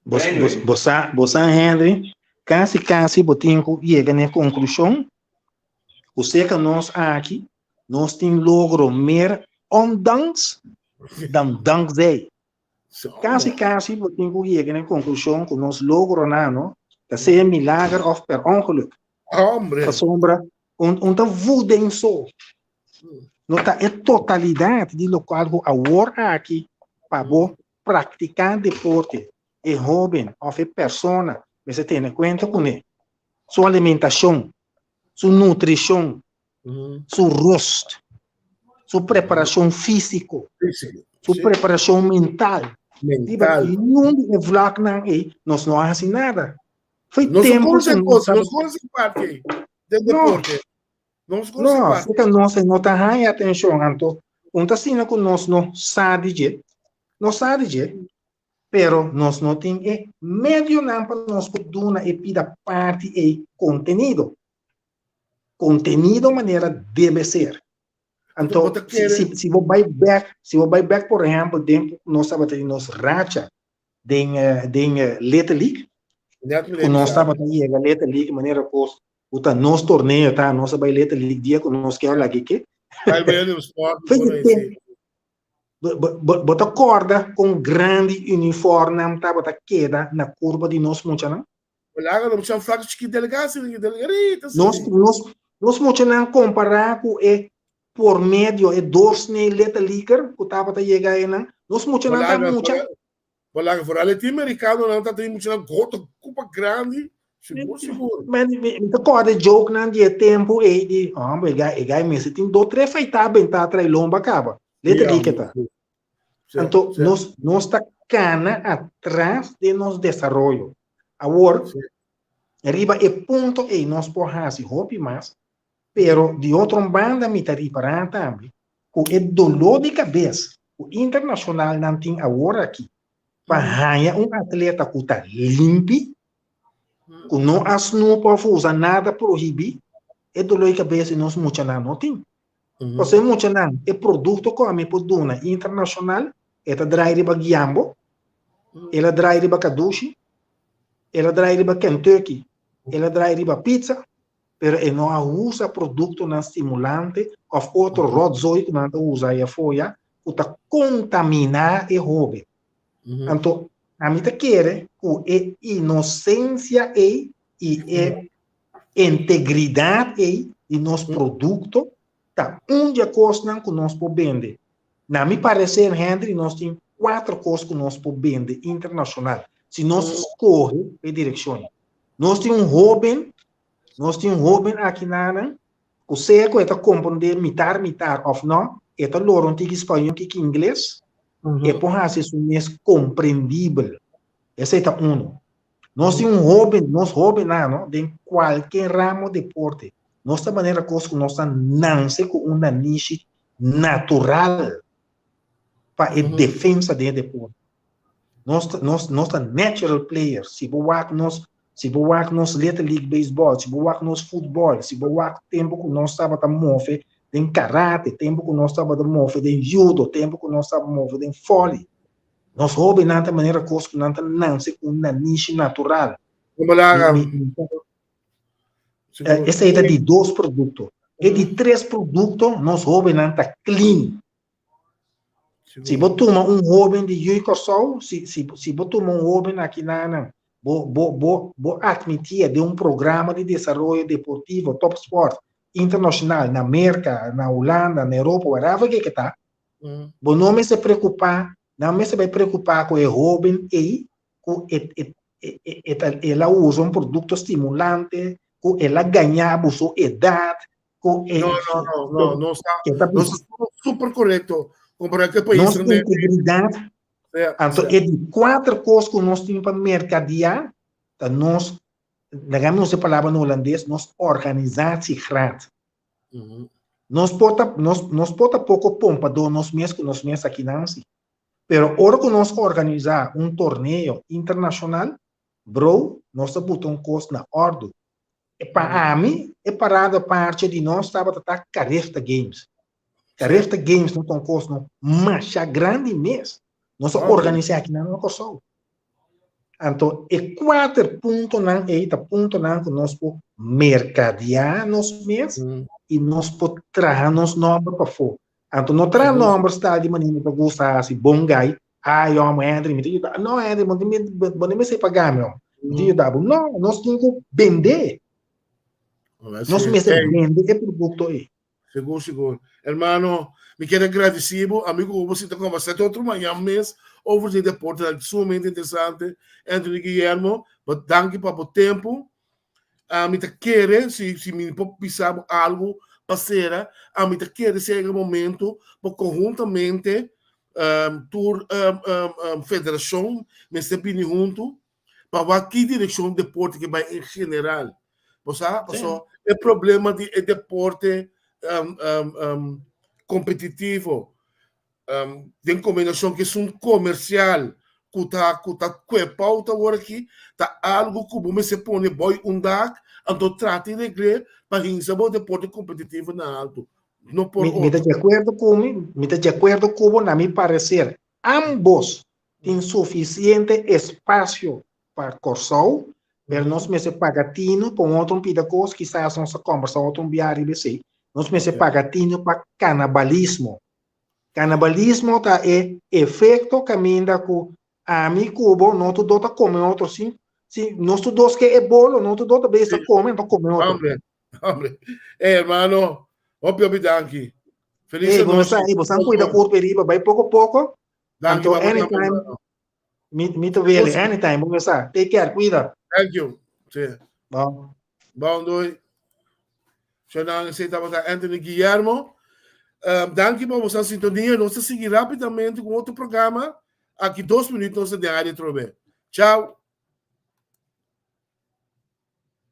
Bo, bo, bo sa, bo sa Henry, kasi kasi bo tin ku yega na e konklushon ku serka nos aki nos tin logro meer ondanks dan dankzij. Kasi kasi bo tin ku yega na e konklushon ku nos logronan no ta sea milager òf per ongeluk. Hombre. Pasobra un, un ta voeding so. No ta e totalidat di lokual ku awor aki pa bo praktiká deporte, e hóben òf e persona mester tene kuenta kuné. Su alimentashon, su nutrishon, su rust, su preparashon físiko, su preparashon mental. Riba ningun di e vlaknan ei nos no a hasi nada. Foi Nos tempo conoce ku cos, nos nos conoce parte del No. deporte. Nos conoce No, parte. porque nos no ta haña atenshon, anto un ta asina ku nos no sa di dje, nos sa di dje, pero nos no tin e medionan pa nos por duna e pida parti ei kontenido. Kontenido manera debe ser. Anto, Bo ta si, kere- si, si bo bai bek, si bo bai bek, por ehempel, den ku nos tabata tin nos racha den, eh, den eh, Little League, Net mi ku nos bisa. tabata yega Little League manera kos ku ta nos torneo ta, nos a bai Little League dia ku nos ke lagi ke. Bai Williamsport, Foi por de aí, tempo. sí. Bo, bo, bo, bo ta korda kon grandi uniformnan tabata keda na kurba di nos muchanan? Laga no mucha flaco chiquito delgado, sí, delgadito, sí. Nos, nos, nos muchanan kompará ku e por medio e doorsnee Little Leaguer ku tabata yega einan, nos muchanan ta Laga, mucha. Laga, vooral e team americano nan ta tin muchanan gordo, cupa grandi, sigur, sigur. Men, mi, mi ta kòrda e jokenan di e tempu ei di, hombre, e gai, e gai mester tin do tres feitá bentá tra'i lomba kaba. Little League ta. Sí, Anto sí. nos, nos ta kana atras den nos desaroyo. Awor, Sí. riba e punto ei nos por hasi hopi mas, pero di otro banda mi ta ripará tambe ku e doló di kabes ku internashonalnan tin awor aki pa haña un atleta ku ta limpi, ku no a snoep òf usa nada prohibí, e doló di kabes di nos muchanan no tin. Pasobra e muchanan, e produkto ku ami por duna internashonal, e ta drai riba guiambo, el a drai riba kadushi, el a drai riba Kentucky, el a drai riba pizza, pero e no a usa produktonan stimulante òf otro rotzooi ku nan ta usa ei afó ya, ku ta kontaminá e hóben. Anto, ami ta kere ku e inosensia ei i e integridat ei di nos produkto ta un di e kosnan ku nos por bende. Na mi pareser, Henry, nos tin kuater kos ku nos por bende internashonal, si nos skohe e direkshon. Nos tin un hóben, nos tin un hóben aki nanan ku sea ku e ta komprondé mitar mitar òf nò, e ta lora un tiki spañó, un tiki ingles, e por hasi su mes komprendibel. Esei ta unu. Nos tin un hóben, nos hóbennan, no, den kualke ramo deporte, nos ta manera kos ku nos ta nanse ku un nanishi. natural pa e defensa den e deporte. Nos nos nos ta natural players. Si bo wak nos, si bo wak nos Little League Baseball, si bo wak nos futbol, si bo wak tempu ku nos tabata move den karate, tempu ku nos tabata move den judo, tempu ku nos tabata move den volley. Nos hobennan ta manera kos ku nan ta nanse ku un nanishi natural. Esei ta di dos produkto. E di tres produkto, nos hobennan ta clean. Si bo tuma un hoben di Yui Kòrsou, si, si, si bo tuma un hoben aki nanan, bo, bo, bo, bo admitié den un programa di desaroyo deportivo, top sport, internashonal, na Merka, na Hulanda, na Europa, wherever ke ke ta, bo no mester preokupá, nan mester bai preokupá ku e hoben ei, ku e, e, e, e, e ta, el a usa un produkto stimulante, ku el a gañá bo su edat, ku e No, no, no, no, no está, no está super correcto. Comparado ku e país Nos integridad, anto e di kuater kos ku nos tin pa merkadeá ta nos, laga mi usa e palabra na holandes, nos organisatiegraad. Nos por ta, nos, nos por ta poko pompadó nos mes ku nos mes aki nan si. Pero ora ku nos organisá un torneo internashonal, bro, nos ta buta un kos na òrdu. Pa ami, e parada parche di nos tabata ta Carifta Games. Carifta Games no ta un kos no masha grandi mes. Nos a organisá aki nan na Kòrsou. Anto e kuater puntonan ei ta puntonan ku nos por merkadeá nos mes i nos por traha nos nòmber pafó. Anto no traha nòmber sta di manera mi ta gusta hasi bon gai, Ai hòmber Henry mi ta yuda. No Henry bo no mester paga mi hòmber. Mi ta yuda bo. No, nos tin ku bende. Nos mester bende e produkto ei. Sigur, sigur. Hermano, mi kier a gradisí bo. Ami ku bo si ta kombersá te otro mañan mes over di deporte. Ta sumamente interesante. Anthony Guillermo, bo danki pa bo tempu. Ami ta kere, si si mi por bisa bo algu pa sera, ami ta kere si a yega momento pa konhuntamente tur federashon mester bini huntu pa wak ki direkshon deporte ke bai en general. Bo sa? Paso e problema di e deporte kompetitivo den kombinashon ku esun komersial ku ta ku ta kue pouta awor aki ta algu ku bo mester pone boi un dak anto trata di regl'é pa hinsa bo deporte kompetitivo na altu. No por Mi, mi ta otro. di akuerdo ku mi, mi ta di akuerdo ku bo, na mi pareser ambos tin sufisiente espasio pa Kòrsou, pero nos mester paga tinu pa un otro pida kos, kisas nos ta kòmbersá otro un bia riba esei, nos mester paga tinu pa kanabalismo. Kanabalismo ta e efekto kaminda ku ami ku bo no tur dos ta kome otro sin si nos tur dos ke e bolo no tur dos ta bes ta kome ta kome otro. Hombre, hombre. Hey, hermano, hopi hopi danki. Feliz Hey, bo noche. sa, bo san cuida curpa riba, bai poco poco. Danki, Anto papá, anytime, mi, mi ta wele, anytime, bo sa. Take care, cuida. Thank you. Sí. Bon. Bon, doei. Shonan, esei tabata Anthony Guillermo. Um, danki pa boso sintonia. Nos ta sigui rapidamente ku otro programa. Aki dos minuut nos ta den área trobe. Ciao.